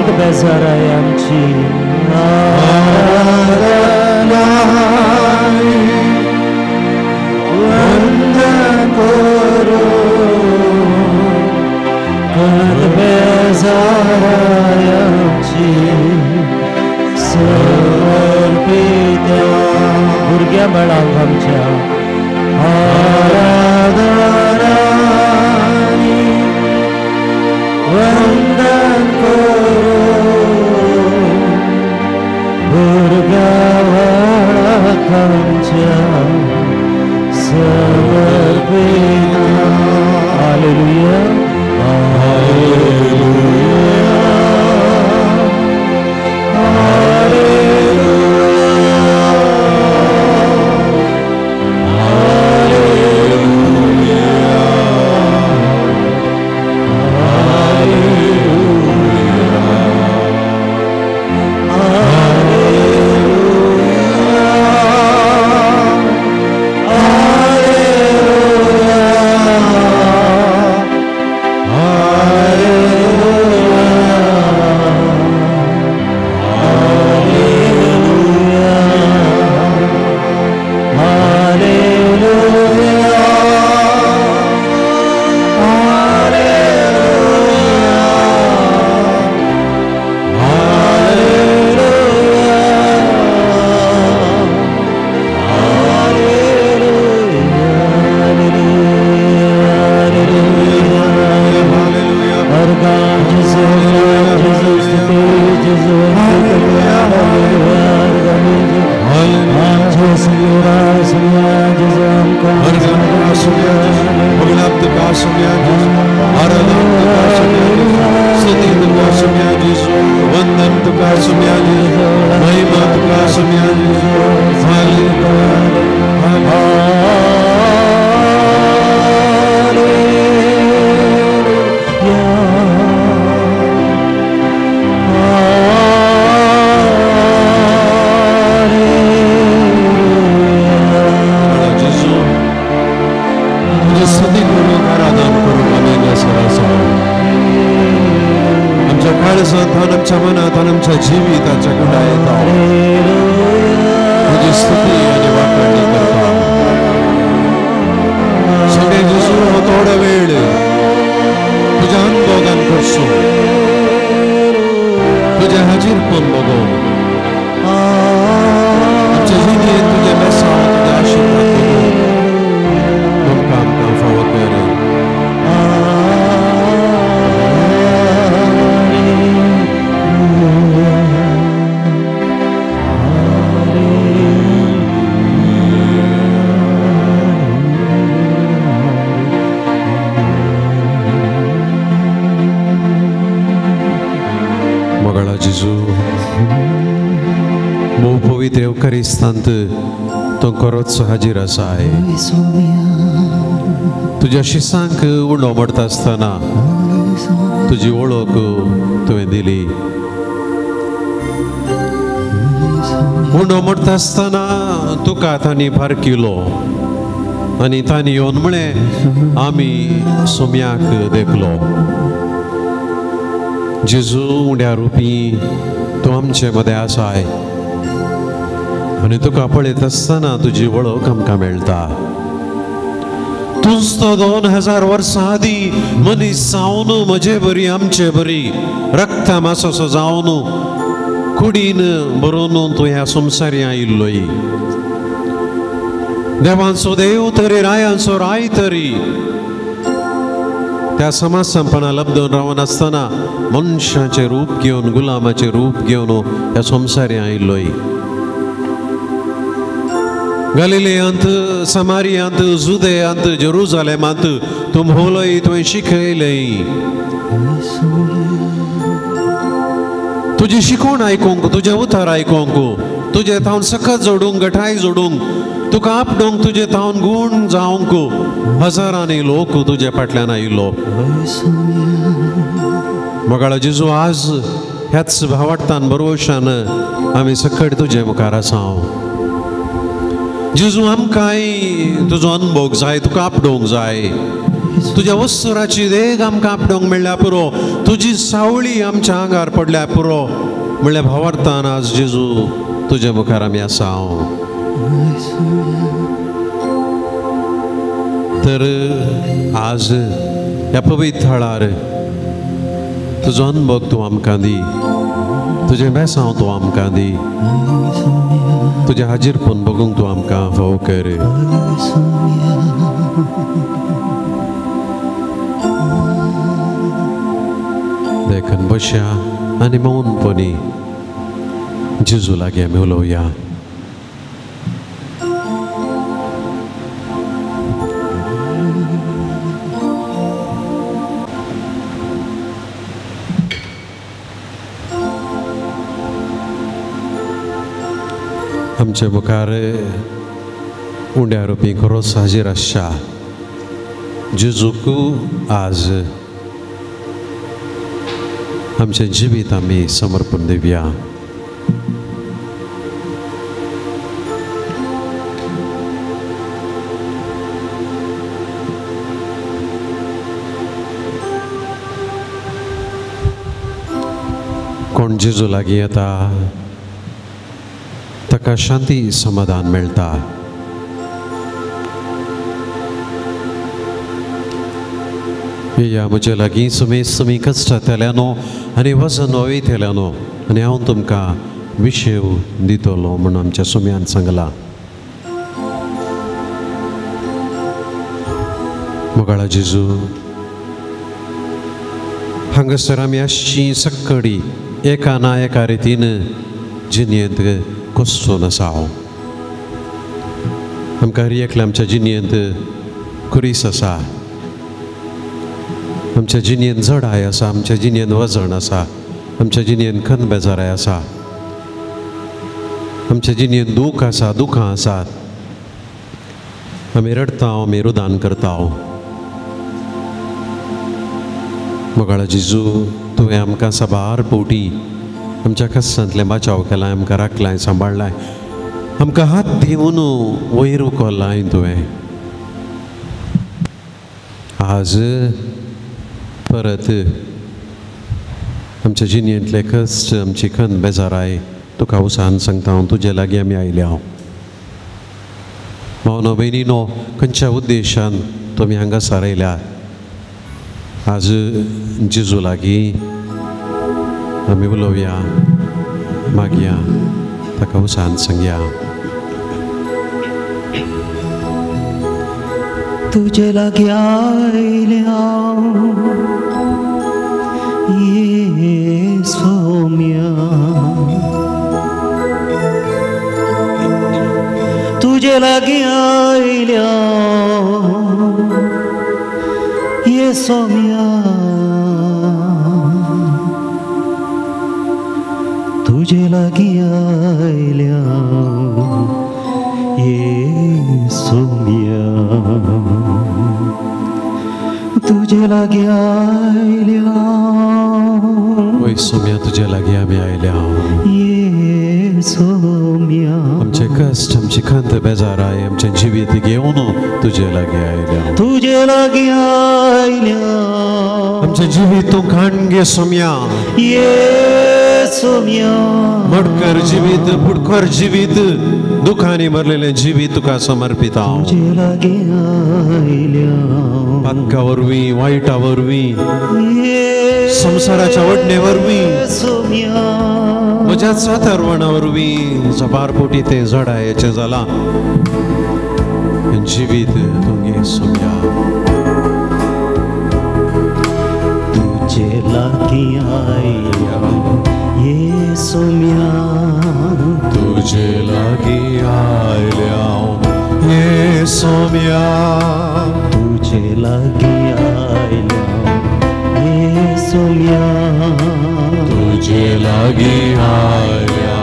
खंत बेजाराय आमची आराधना वंदन करूं खंत बेजाराय आमची समर्पित्या भुरग्या बाळांक आमच्या आराधना वंदन करूं भुरग्या बाळांक आमच्या समर्पित्या. हालेलुया हालेलुया तूं खरोच हाजीर आसा तुज्या शिसांक उंडो मोडटा आसतना तुजी वळख तुवें दिली. उंडो मोडटा आसतना तुका तांणी पारखिलो आनी तांणी येवन म्हळें आमी सोम्याक देखलो. जेजू उंड्या रुपी तूं आमचे मदें आसाय आनी तुका पळयत आसतना तुजी वळख आमकां मेळटा. तूंच तो 2000 वर्सां आदीं मनीस जावन म्हजे बरी आमचे बरी रक्ता मासोसो जावन कुडीन बरोवन तूं ह्या संवसारी आयिल्लोय. देवांचो देव तरी रायांचो राय तरी त्या समाज संपना लब्दून रावन आसतना मनशाचें रूप घेवन गुलामाचें रूप घेवन ह्या संवसारी आयिल्लोय. गालिलेयांत समारियांत जुदेयांत जेरुजालेमांत तूं भोंवलोय तुवें शिकयलें. तुजी शिकवण आयकूंक तुजें उतर आयकूंक तुजें थावन सकत जोडूंक गठाय जोडूंक तुका आपडूंक तुजें थावन गूण जावंक हजारांनी लोक तुजे फाटल्यान आयिल्लो. मोगाळा जेजू आज ह्याच भावार्थान बरोवशान आमी सकट तुजे मुखार आसा. जेजू आमकांय तुजो अनभोग जाय तुका आपडोवंक जाय. तुज्या वस्तुराची देग आमकां आपडोंक मेळ्ळ्या पुरो, तुजी सावळी आमच्या आंगार पडल्या पुरो म्हणल्यार भावार्थान आज जेजू तुजे मुखार आमी आसा. तर आज ह्या पवित्र थळार तुजो अनभोग तूं आमकां दी, तुजें बेसांव तूं आमकां दी, तुजें हाजीरपण बघूंक तूं आमकां फाव कर. देखून बसया आनी मौनपणी जेजू लागीं आमी उलोवया. आमचे मुखार उंड्या रुपी खरोच हाजीर आसच्या जेजूक आज आमचें जिवीत आमी समर्पण दिवया. कोण जेजू लागीं येता ताका शांती समाधान मेळटा. येया म्हजे लागीं सुमेस तुमी कश्टांतल्यानो आनी वजन वयतल्यानो आनी हांव तुमकां विशेव दितलो म्हूण आमच्या सुम्यान सांगलां. मोगाळा जेजू, हांगासर आमी आसची सक्कडी एका ना एका रितीन जिणेंत कोसचो आसा. आमकां हर एकल्या आमच्या जिणेंत खुरीस आसा, आमच्या जिणेंत जडाय आसा, आमच्या जिणेंत वजन आसा, आमच्या जिणेंत खंत बेजाराय आसा, आमच्या जिणेंत दूख आसा, दुखां आसात. आमी रडटा, आमी रुदान करता. मोगाळा जेजू, तुवें आमकां साबार पोटी आमच्या कश्टांतलें बाचाव केलां, आमकां राखलाय, सांबाळ्ळाय, आमकां हात दिवन वयर उखल्लाय तुवें. आज परत आमच्या जिणेंतले कश्ट, आमची खंत बेजाराय तुका उसान सांगता हांव, तुजे लागीं आमी आयल्या. भावनो भयणीनो, खंयच्या उद्देशान तुमी हांगा आयल्या आज जेजू लागीं आमी उलोवया, मागया, ताका उसान सांगया. तुजे लागीं आयल्या ये सोम्या, तुजे लागीं आयल्या ये सोम्या, तुजे लागीं आयल्या ये सोम्या, तुजे लागीं आयल्या वय सोम्या, तुजे लागीं आमी आयल्या ये सोम्या. आमचे कश्ट, आमची खंत बेजाराय, आमचें जिवीत घेवन तुजे लागीं आयल्या, तुजे लागीं आयल्या. आमचें जिवीत तूं खाण घे सोम्या ये सोम्या. मडकर जिवीत, बुडकर जिवीत, दुखांनी भरलेलें जिवीत तुका समर्पित हांव. तुजे लागीं आयल्या पातका वरवीं, वायटा वरवीं, संवसाराच्या वडणे वरवीं, म्हज्या सातारवणा वरवीं जबार पोटी तें जडायेचें जालां जिवीत तुगे सोम्या. तुजे लागीं आयल्या ये सोम्या, तुजे लागीं आयल्या ये सोम्या, तुजे लागीं आयल्या ये सोम्या, तुजे लागीं आयल्या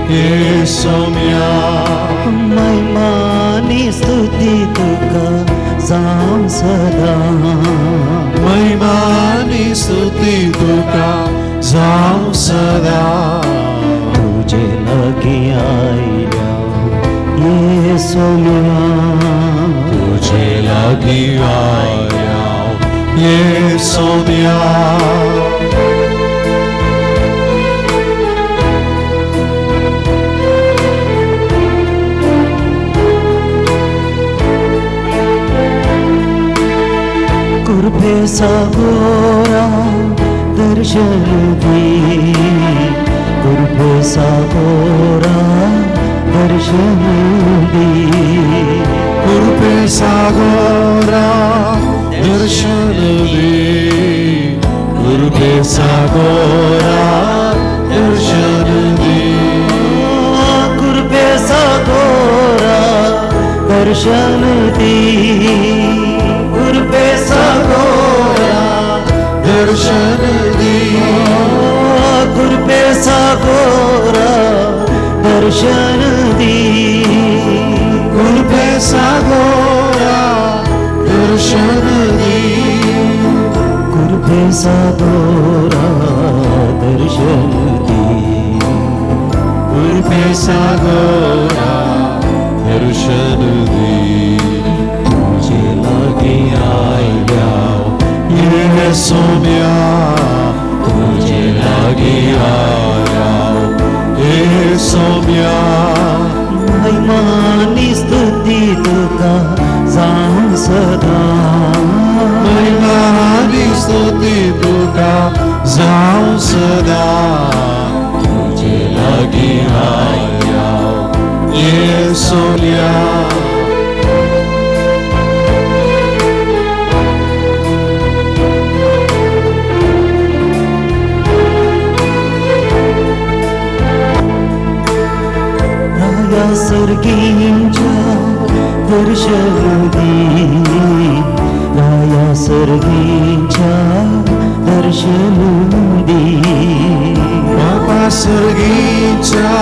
ये सोम्या. महिमानी स्तुती तुका जावं सदा, महिमानी स्तुती तुका जावं सदा. तुजे लागीं आयल्या ये सोम्या, तुजे लागीं आयल्या ये सोम्या. कृपे सागोरा दर्शन दी, कृपे सागोरा दर्शन दी, कृपे सागोरा दर्शन दी, कृपे सागोरा दर्शन दी, कृपे सागोरा दर्शन दी, कृपे सागोरा दर्शन दी, कृपे सागोरा दर्शन दी, कृपे सागोरा दर्शन दी, कृपे सागोरा दर्शन दी, कृपे सागोरा दर्शन दी. तुझे लागी आयल्या ये सोम्या, तुझे लागी आयल्या ये सोम्या. महिमानी स्तुती तुका जावं सदा, महिमानी स्तुती तुका जावं सदा. तुझे लागी आयल्या ये सोम्या. सर्गींच्या दर्शन दी, राया सर्गींच्या दर्शन दी, बापा सर्गींच्या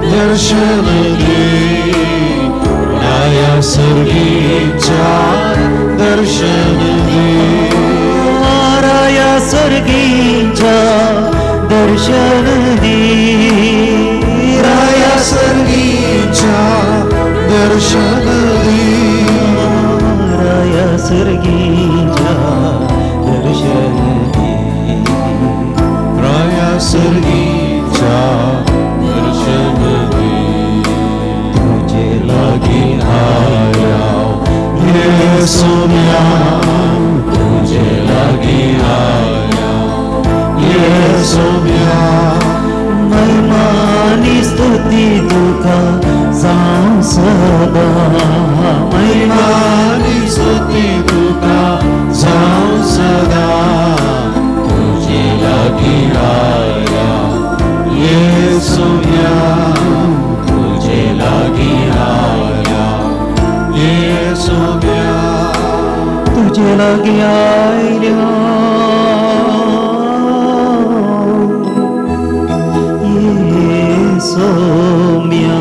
दर्शन दी, राया सर्गींच्या दर्शन दी, राया सर्गींच्या दर्शन दी, राया सर्गींच्या दर्शन दी, राया सर्गींच्या दर्शन दी, राया सर्गींच्या दर्शन दी. तुझे लागी आयल्या ये सोम्या, तुझे लागी आयल्या ये सोम्या. महिमानी स्तुती तुका जावं सदा, महिमानी स्तुती तुका जावं सदा. तुझे लागी आयल्या ये सोम्या, तुझे लागी आयल्या ये सोम्या, तुझे लागी आयल्या सोम्या,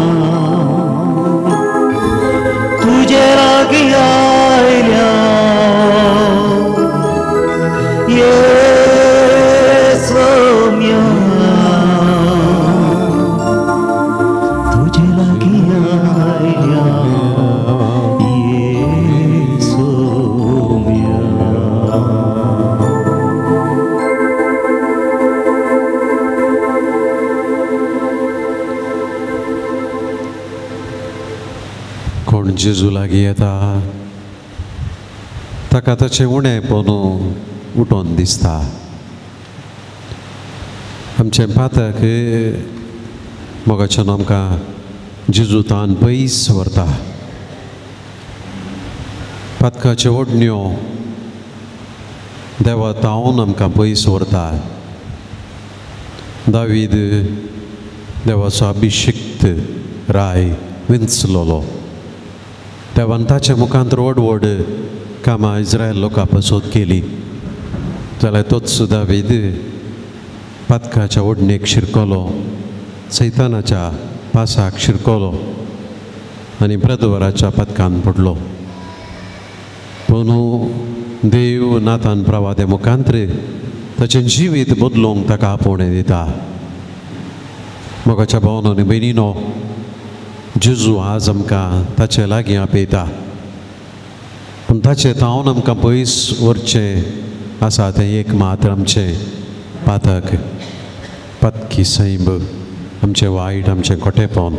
तुझे लागी आयल्या ये सोम्या, तुझे लागी आयल्या ये सोम्या. कोण जेजू लागीं येता ताका ताचें उणें पोनू उठोन दिसता. आमचें पातक मोगाच्यान आमकां जेजू तान पयस व्हरता. पातकाच्यो ओडण्यो देवा तावन आमकां पयस व्हरता. दावीद देवाचो अभिशिक्त राय विंचलोलो, देवान ताच्या मुखांत व्हड व्हड कामां इस्रायल लोकां पसोत केली. जाल्यार तोच दावीद पातकाच्या ओडणेक शिरकलो, सैतानाच्या पासाक शिरकलो आनी प्रदवराच्या पातकान पडलो. पूण देव नातान प्रवाद्या मुखांत ताचें जिवीत बदलूंक ताका आपोवणें दिता. मोगाच्या भावनो आनी भयणीनो, जेजू आज आमकां ताचे लागीं आपयता, पूण ताचें तावन आमकां पयस व्हरचें आसा तें एक मात्र आमचें पातक पातकी सैंब आमचें वायट आमचें खोटेपण.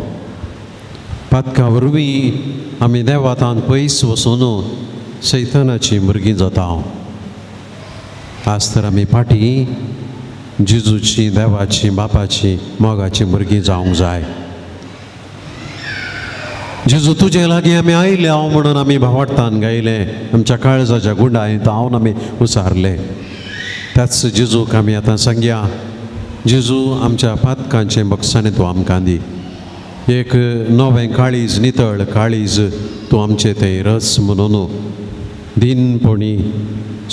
पातका वरवीं आमी देवातान पयस वचून सैतानाची भुरगीं जाता. आज तर आमी फाटीं जेजूची देवाची बापाची मोगाची भुरगीं जावंक जाय. जेजू तुजे लागीं आमी आयले हांव म्हणून आमी भावार्थान गायलें, आमच्या काळजाच्या गुंडांत हांव आमी उचारलें. त्याच जेजूक आमी आतां सांगया, जेजू आमच्या पातकांचें बक्षाणें तूं आमकां दी. एक नवें काळीज नितळ काळीज तूं आमचें तें रस म्हणून दिनपणी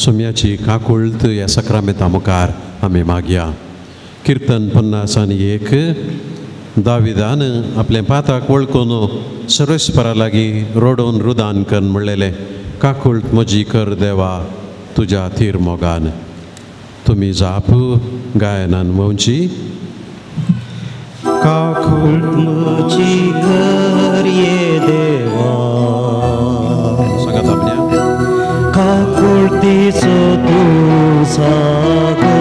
सोम्याची काकुळत ह्या सक्रामेंता मुखार आमी मागया. किर्तन 51 दाविदान आपलें पाताक वळखून सर्वेस्परा लागीं रडून रुदान कर म्हणलेलें, काकुळत म्हजी कर देवा तुज्या थीर मोगान. तुमी जाप गायनान म्हणची. काकुळत म्हजी कर ये देवा, सांगात आपल्या काकुळतीचो तूं सागो,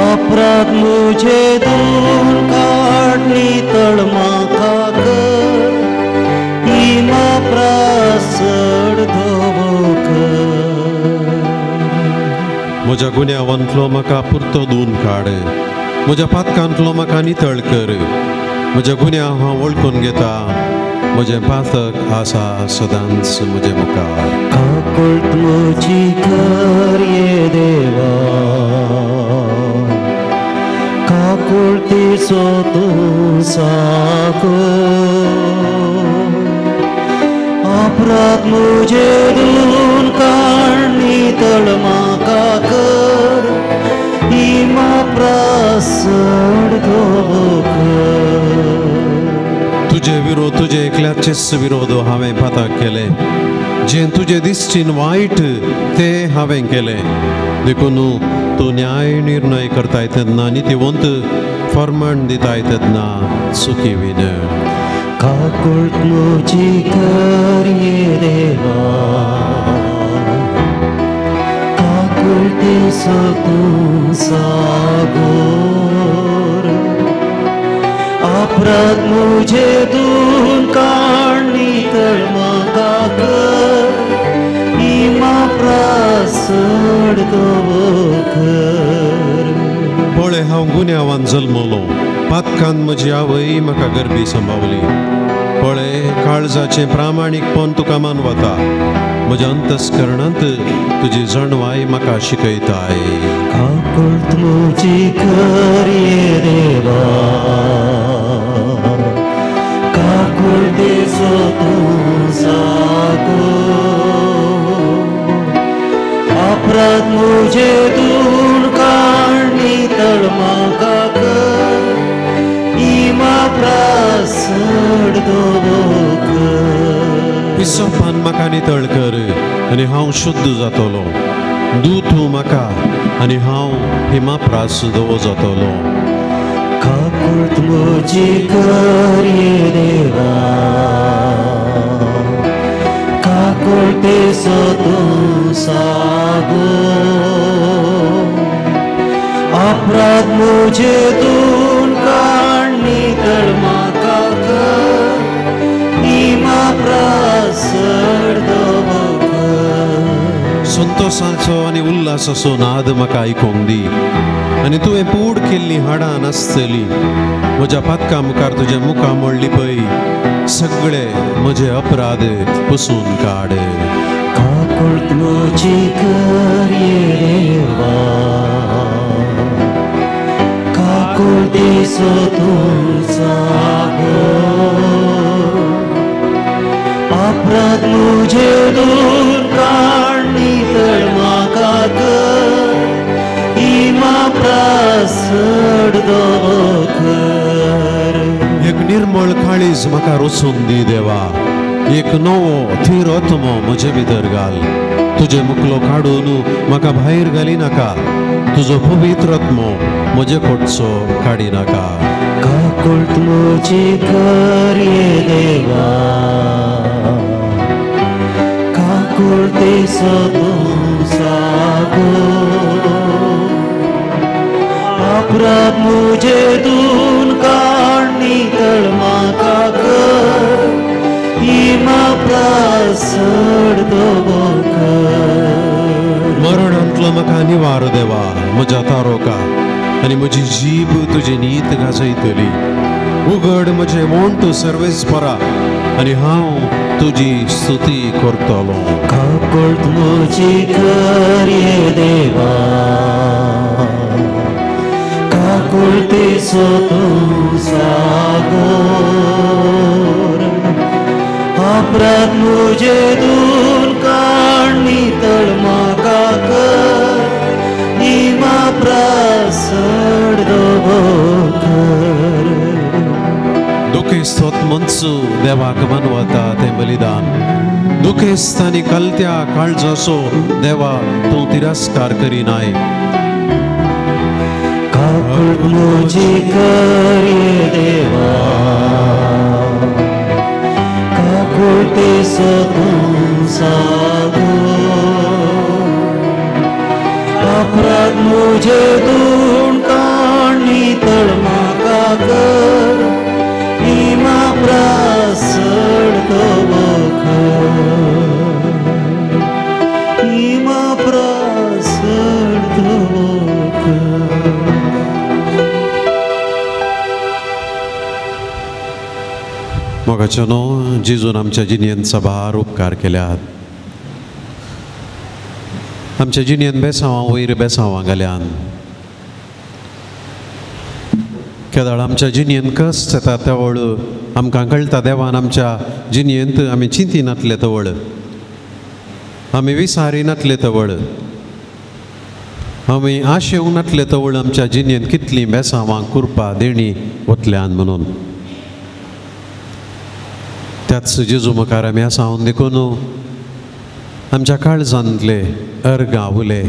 अपराध म्हजे दूर काड नितळ म्हाका कर, हिमा प्रासड धवो कर. म्हज्या गुन्यांवांतलो म्हाका पुरतो धुवन काड, म्हज्या पातकांतलो म्हाका नितळ कर. म्हज्या गुन्यांव हांव वळखून घेता, म्हजें पातक आसा सदांच म्हजे मुखार. काकुळत म्हजी कर ये देवा, काकुळतीचो तूं सागो, अपराध म्हजे धुवन काड नितळ म्हाका कर, हिमा प्रासड धवो कर. तुजे विरोध तुजे एकल्याचेच विरोध हांवें पातक केलें, जें तुजे दिश्टीन वायट तें हांवें केलें. देखून तूं न्याय निर्णय करताय तेन्ना नितीवंत फर्माण दिताय तेन्ना चुकी विन. काकुळत म्हजी कर ये देवा, काकुळतीचो तूं सागोर, अपराध म्हजे धुवन काड नितळ म्हाका कर, हिमा प्रासड धवो कर. पळय हांव गुन्यांवान जल्मलो, पातकान म्हजी आवय म्हाका गरबी सांबावली. पळय काळजाचें प्रामाणीकपण तुका मानवता, म्हज्या अंतस्करणांत तुजी जाणवाय म्हाका शिकयताय. काकुळत म्हजी कर ये देवा, काकुळतीचो तूं सागो, अपराध म्हजे धुवन काड नितळ म्हाका कर, हिमा प्रासड धवो कर. हिसोपान म्हाका नितळ कर आनी हांव शुद्ध जातलो, दू तूं म्हाका आनी हांव हिमा प्रास धवो जातलो. काकुळत म्हजी कर ये देवा, काकुळतीचो तूं सागो, अपराध म्हजे धुवन काड नितळ म्हाका कर, हिमा प्रासड धवो कर. संतोशाचो आनी उल्हासाचो नाद म्हाका आयकूंक दी आनी तुवें पूड केल्लीं हाडां नासतलीं. म्हज्या पातका मुखार तुजें मुखामळ लिपय, सगळे म्हजे अपराध पुसून काड. काकुळत म्हजी कर ये देवा, काकुळतीचो तूं सागो, अपराध म्हजे धुवन काड नितळ म्हाका कर, हिमा प्रासड धवो कर. एक निर्मळ काळीज म्हाका रचून दी देवा, एक नवो थीर आत्मो म्हजे भितर घाल. तुजें मुकलो काडून म्हाका भायर घाली नाका, तुजो पवित्र आत्मो म्हजे कडचो काडी नाका. काकुळत म्हजी कर ये देवा, काकुळतेचो तूं सागोर अपराध मुजे दून काड नितळ म्हाका कर इमा प्रासड कर. मरणांतलो म्हाका निवार देवा म्हज्या तारोका आनी म्हजी जीब तुजी नीत गाजयतली. उगड म्हजें वोंट सर्वेस्परा आनी हांव तुजी स्तुती करतलो. काकुळट म्हजी कर ये देवा काकुळतेचो तूं सागोर अपराध मुजे दून काड नितळ म्हाका कर इमा प्रासड कर. दुखेस्त मनसू देवाक मनवता तें बलिदान दुखेस्त आनी कलत्या काळजाचो देवा तूं तिरस्कार करिनाय. काकुळट म्हजी कर ये देवा काकुळतेचो तूं सागोर अपराध मुजे दून काड नितळ म्हाका कर इमा प्रासड कर इमा प्रासड कर. मोगाचो न्हू जेजून आमच्या जिणेंत साबार उपकार केल्यात. आमच्या जिणेंत बेसांवां वयर बेसांवां घाल्यान केदळ आमच्या जिणेंत कश्ट येता तवळ आमकां कळटा देवान आमच्या जिणेंत आमी चिंतिनातले तवळ आमी विसारिनातले तवळ आमी आशेवंक नातले तवळ आमच्या जिणेंत कितलीं बेसांवां कुरपा देणी वतल्यान म्हणून त्याच जेजू मुखार आमी आसा देखून आमच्या काळजांतले अर्गां उले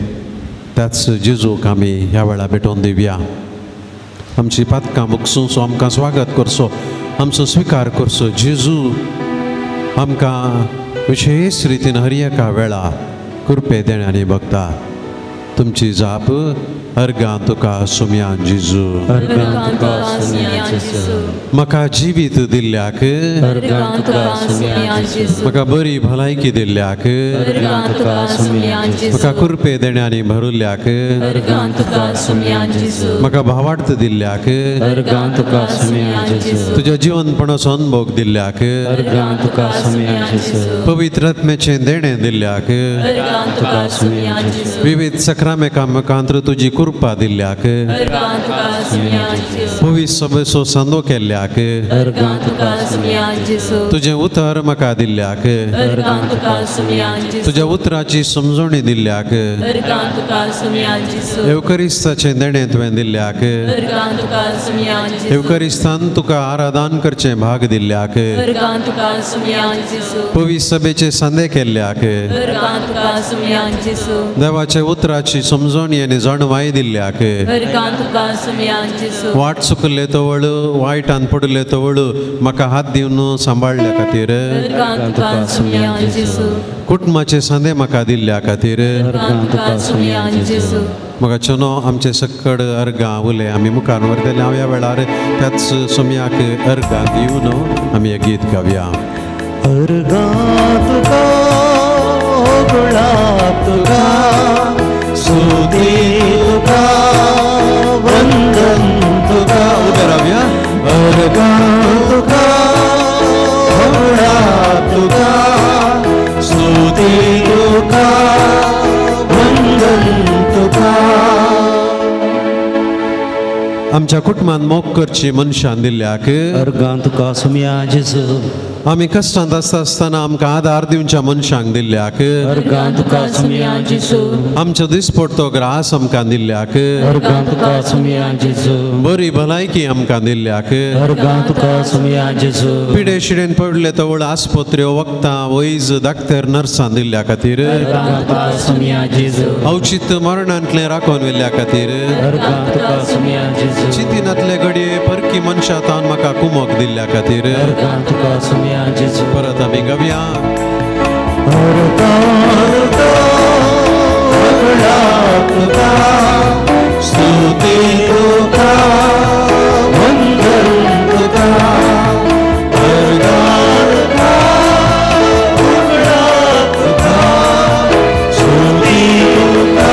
त्याच जेजूक आमी ह्या वेळा भेटोवन दिवया. आमची पातकां मुकसूंचो आमकां स्वागत करचो आमचो स्विकार करचो जेजू आमकां विशेश रितीन हर एका वेळा कृपे देण्यानी बघता. तुमची जाप अर्गां तुका सुमयान जेजू. म्हाका जिवीत दिल्ल्याक म्हाका बरी भलायकी दिल्ल्याक म्हाका कृपे देण्यानी भरुल्ल्याक म्हाका भावार्थ दिल्ल्याक तुज्या जिवनपणाचो अनुभव दिल्ल्याक पवित्र आत्म्याचें देणें दिल्ल्याक विविध सक्रामेकांत्र तुजी कृपा दिल्ल्याक पवित्र सभेचो सांदो केल्ल्याक तुजें उतर म्हाका दिल्ल्याक तुज्या उतराची समजणी दिल्ल्याक एवकरिस्ताचें देणें तुवें दिल्ल्याक एवकरिस्तान तुका आराधन करचें भाग दिल्ल्याक पवित्र सभेचे सांदे केल्ल्याक देवाच्या उतराची समजणी आनी जाणवाय दिल्ल्याक वाट चुकले तवळ वायटान पडले तवळ म्हाका हात दिवन सांबाळल्या खातीर कुटुंबाचे सांदे म्हाका दिल्ल्या खातीर म्हाका चनो आमचे सक्कड अर्गां उले आमी मुखार व्हरतले. हांव ह्या वेळार त्याच सोमयाक अर्गां दिवन आमी हें गीत गावया. अर्गां तुका गुलाब तुका स्तुती तुका वंदन तुका. उबे रावया. अर्गां तुका गुलाब तुका स्तुती तुका वंदन तुका. आमच्या कुटुंबान मोग करची मनशान दिल्ल्याक अर्गां तुका सुमया जेजू. आमी कश्टांत आसता आसतना आमकां आदार दिवच्या मनशांक दिल्ल्याक अर्गां तुका सुमया जेजू. आमचो दिसपडतो ग्रास आमकां दिल्ल्याक अर्गां तुका सुमया जेजू. बरी भलायकी आमकां दिल्ल्याक अर्गां तुका सुमया जेजू. पिडे शिडेन पडले तवळ आस्पत्र्यो वखदां वैज डाक्टर नर्सां दिल्ल्या खातीर अर्गां तुका सुमया जेजू. अवचीत मरणांतलें राखून व्हेल्ल्या खातीर अर्गां तुका सुमया जेजू. चिंतिनातले घडये परकी मनशां तावन म्हाका कुमोक दिल्ल्या खातीर अर्गां तुका सुमया जेजू. परत आमी गावया. स्तुती तुका वंदन तुका स्तुती तुका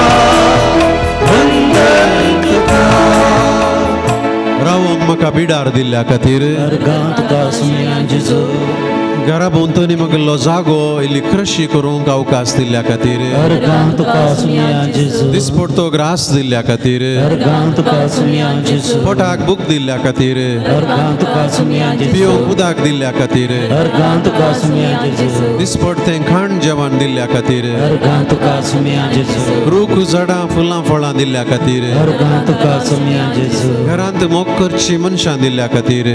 वंदन तुका. रावोंक म्हाका बिडार दिल्ल्या खातीर, घरा भोंवतणी म्हाका जागो इल्ली कृशी करूंक अवकाश दिल्ल्या खातीर, दिसपडतो ग्रास दिल्ल्या खातीर, पोटाक भूक दिल्ल्या खातीर, पिवंक उदक दिल्ल्या खातीर, दिसपडतें खाण जेवण दिल्ल्या खातीर, रूख झाडां फुलां फळां दिल्ल्या खातीर, घरांत मोग करची मनशां दिल्ल्या खातीर,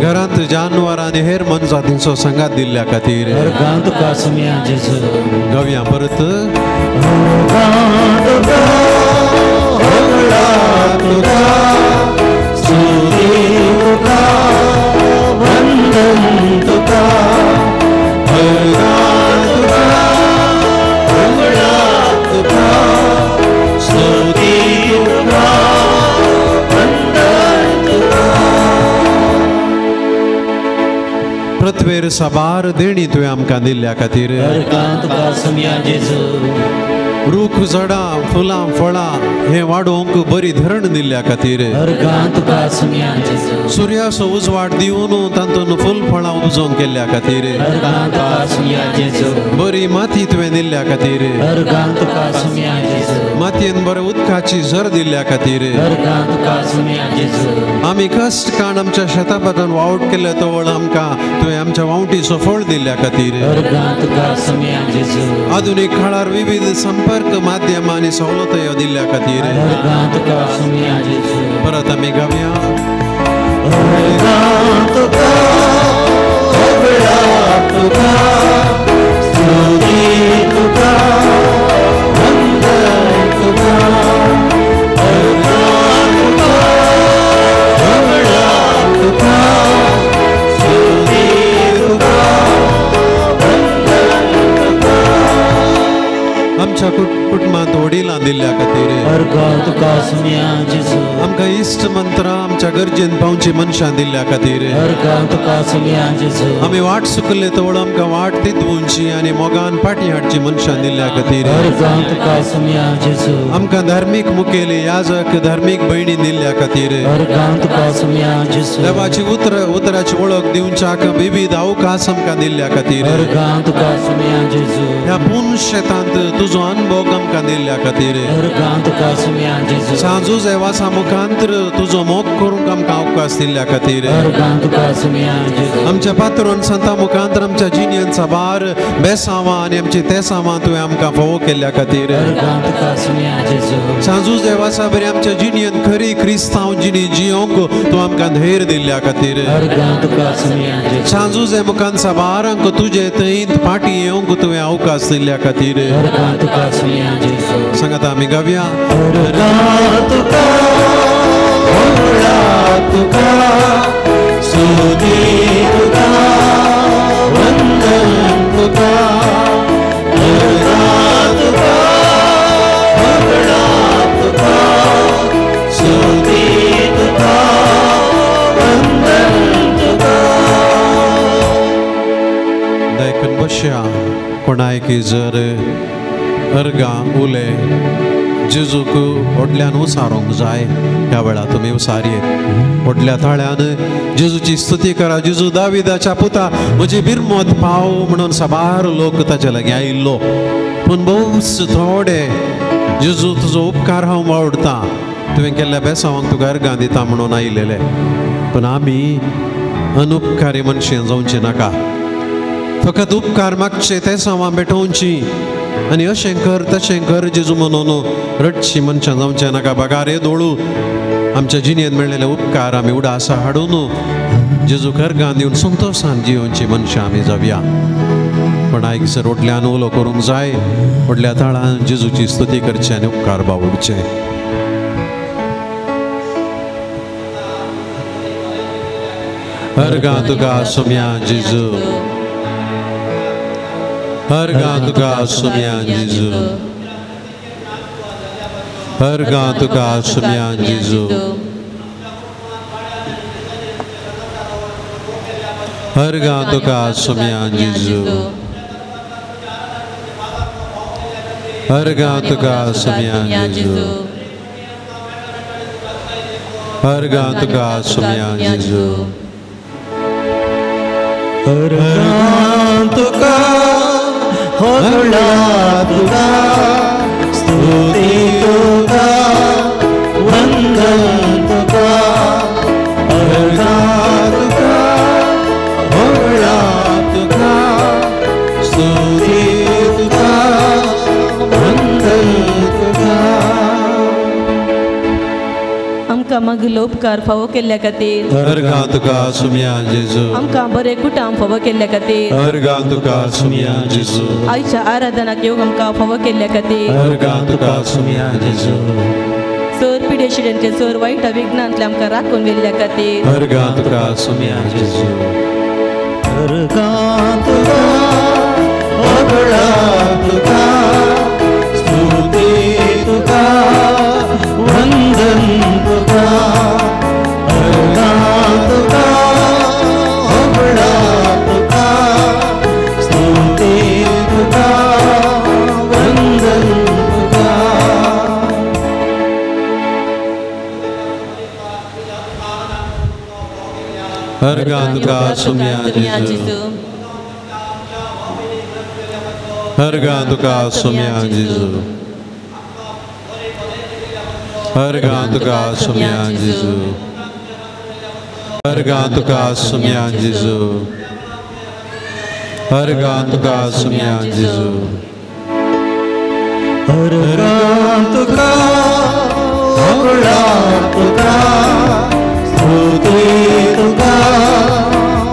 घरांत जानवर आनी हेर मनजातींचो सांगात दिल्ल्या खातीर. गावया परत. पृथ्वेर साबार देणी तुवें आमकां दिल्ल्या खातीर, रूख झाडां फुलां फळां हें वाडोवंक बरी धरण दिल्ल्या खातीर, सुर्याचो उजवाड दिवन तातूंत फूल फळां उपजोवंक केल्ल्या खातीर, बरी माती तुवें दिल्ल्या खातीर, मातयेन बरें उदकाची झर दिल्ल्या खातीर, आमी कश्ट काण आमच्या शेता भाटान वावट केल्ले तवळ आमकां तुवें आमच्या वावटीचो फळ दिल्ल्या खातीर, आधुनीक काळार विविध संपर्क माध्यम आनी सवलतयो दिल्ल्या खातीर. परत आमी गावया. आमच्या कुटुंबांत वडिलां दिल्ल्या खातीर, आमकां इश्ट मंत्रां आमच्या गरजेन पावची मनशां दिल्ल्या खातीर, आमी वाट चुकले तवळ आमकां वाट तितवची आनी मोगान पाटी हाडची मनशां दिल्ल्या खातीर, आमकां धार्मीक मुखेली याजक धार्मीक भयणी दिल्ल्या खातीर, देवाची उतराची वळख दिवच्याक विविध अवकाश आमकां दिल्ल्या खातीर, ह्या पूर्ण शेतांत तुजो अनुभव आमकां दिल्ल्या खातीर, सांजू देवासा मुखांतर तुजो मोग करूंक आमकां अवकाश दिल्ल्या खातीर, आमच्या पात्रोन संता मुखांतर आमच्या जिणेन साबार बेसांवां आनी आमची तेसांवां तुवें आमकां फावो केल्ल्या खातीर, सांजू देवासा बरी आमच्या जिणेन खरी क्रिस्तांव जिणी जियोंक तूं आमकां धैर्य दिल्ल्या खातीर, सांजू जे मुखान साबारांक तुजे थंय फाटीं येवंक तुवें अवकाश दिल्ल्या खातीर. सांगात आमी गावया. देखून बसया कोणायकी जर अर्गां उले जेजूक व्हडल्यान उसारूंक जाय ह्या वेळार तुमी उसारयेत. व्हडल्या ताळ्यान जेजूची स्तुती करा. जेजू दाविदाच्या पुता म्हजी बिरमत पाव म्हणून साबार लोक ताच्या लागीं आयिल्लो, पूण भोवच थोडे जेजू तुजो उपकार हांव वावडता, तुवें केल्ल्या बेसांवांक तुका अर्गां दिता म्हणून आयिल्ले. पूण आमी अनुपकारी मनशां जावचें नाका, फकत उपकार मागचे तेसांवां भेटोवची आनी अशें कर तशें कर जेजू म्हणून रडची मनशां जावचें नाका. बगार दोळू आमच्या जिणेंत मेळिल्ले उपकार आमी उडासा हाडून जेजू अर्गां दिवन संतोशान जियोवची मनशां आमी जावया. पण आयक सर व्हडल्यान उलो करूंक जाय, व्हडल्या ताळान जेजूची स्तुती करची आनी उपकार बावडचे. अर्गां तुका सोम्या जेजू. अर्गां तुका आसुया जेजू, अर्गां तुका आसुया जेजू, अर्गां तुका आसुया जेजू, अर्गां तुका आसुया जेजू, अर्गां तुका आसुया जेजू, अर्गां तुका होगळा तुका स्तुती तुका वंदन तुका, अर्गां तुका होगळा तुका स्तुती तुका वंदन तुका। आमकां मागलो उपकार फावो केल्ल्या खातीर अर्गां तुका आसुया जेजू, आमकां बरें कुटाम फावो केल्ल्या खातीर अर्गां तुका आसुया जेजू, आयच्या आराधनाक येवंक आमकां फावो केल्ल्या खातीर अर्गां तुका आसुया जेजू, सर पिडेशिड्यांचे सर वायट विघ्नांतले आमकां राखून गेल्ल्या खातीर अर्गां तुका आसुया जेजू, अर्गां तुका होगळा तुका स्तुती तुका वंदन तुका, अर्गां तुका होगळा तुका स्तुती तुका वंदन तुका। अर्गां तुका आसुया जेजू, अर्गां तुका आसुया जेजू, अर्गां तुका आसुया जेजू, अर्गां तुका आसुया जेजू, अर्गां तुका आसुया जेजू, अर्गां तुका होगळा तुका स्तुती तुका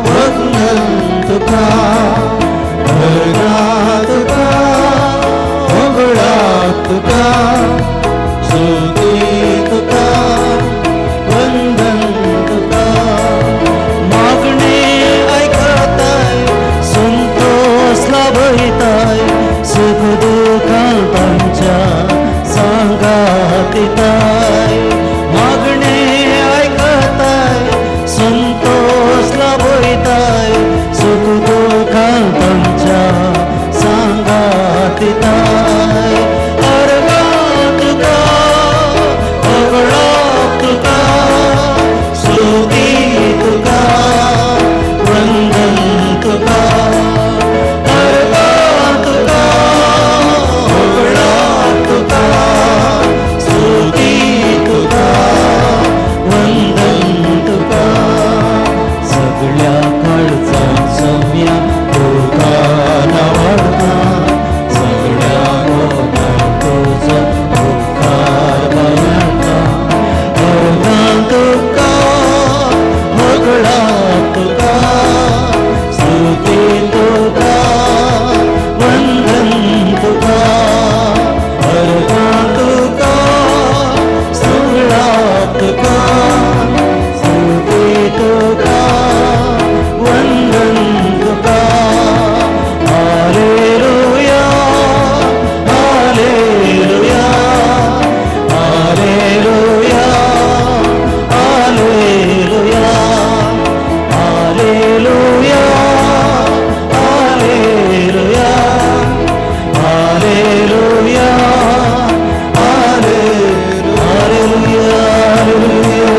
वंदन तुका, अर्गां तुका होगळा तुका स्तुती तुका वंदन तुका। मागणे ऐकताय संतोष लाभयताय, सुख दुःखां तांच्या सांगातिताय, मागणे ऐकताय संतोष लाभयताय, सुख दुःखां तांच्या सांगातिताय। अर्गां तुका होगळा तुका स्तुती तुका वंदन तुका, अर्गां तुका होगळा तुका स्तुती तुका वंदन तुका। सगळ्या काळजांत तुका नावाडता, सगळ्या गोतां तुजो उपकार बाळगता, अर्गां तुका होगळा तुका स्तुती तुका वंदन तुका, अर्गां तुका सगळा तुका स्तुती तुका वंदन तुका। Hallelujah, hallelujah, hallelujah, hallelujah, hallelujah, hallelujah, hallelujah, hallelujah,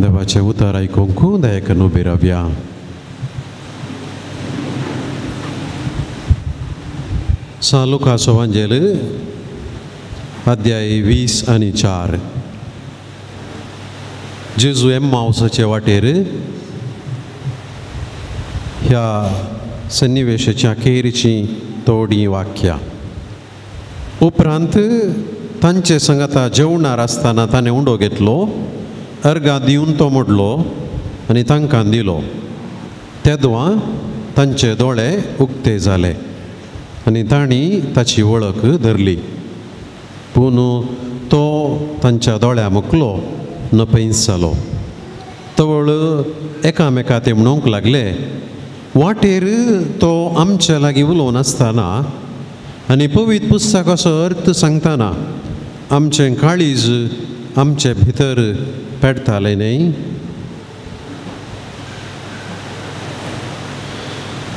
देवाचें उतर आयकूंक दयाकन उबी रावया। सान लुकास वांजेल अध्याय 20 आनी 4। जेजू एम्मावसाचे वाटेर ह्या सन्निवेशाच्या अखेरचीं थोडीं वाक्यां। उपरांत तांचे संगाता जेवणार आसतना ताणें उंडो घेतलो, अर्गां दिवन तो मोडलो आनी तांकां दिलो. तेदवां तांचे दोळे उक्ते जाले आनी तांणी ताची वळख धरली, पूण तो तांच्या दोळ्या मुखलो नपैस जालो. तवळ एकामेका ते म्हणूंक लागले, वाटेर तो आमच्या लागीं उलोवन आसतना आनी पवित्र पुस्तकाचो अर्थ सांगतना आमचें काळीज आमचे भितर पेटतालें न्हय.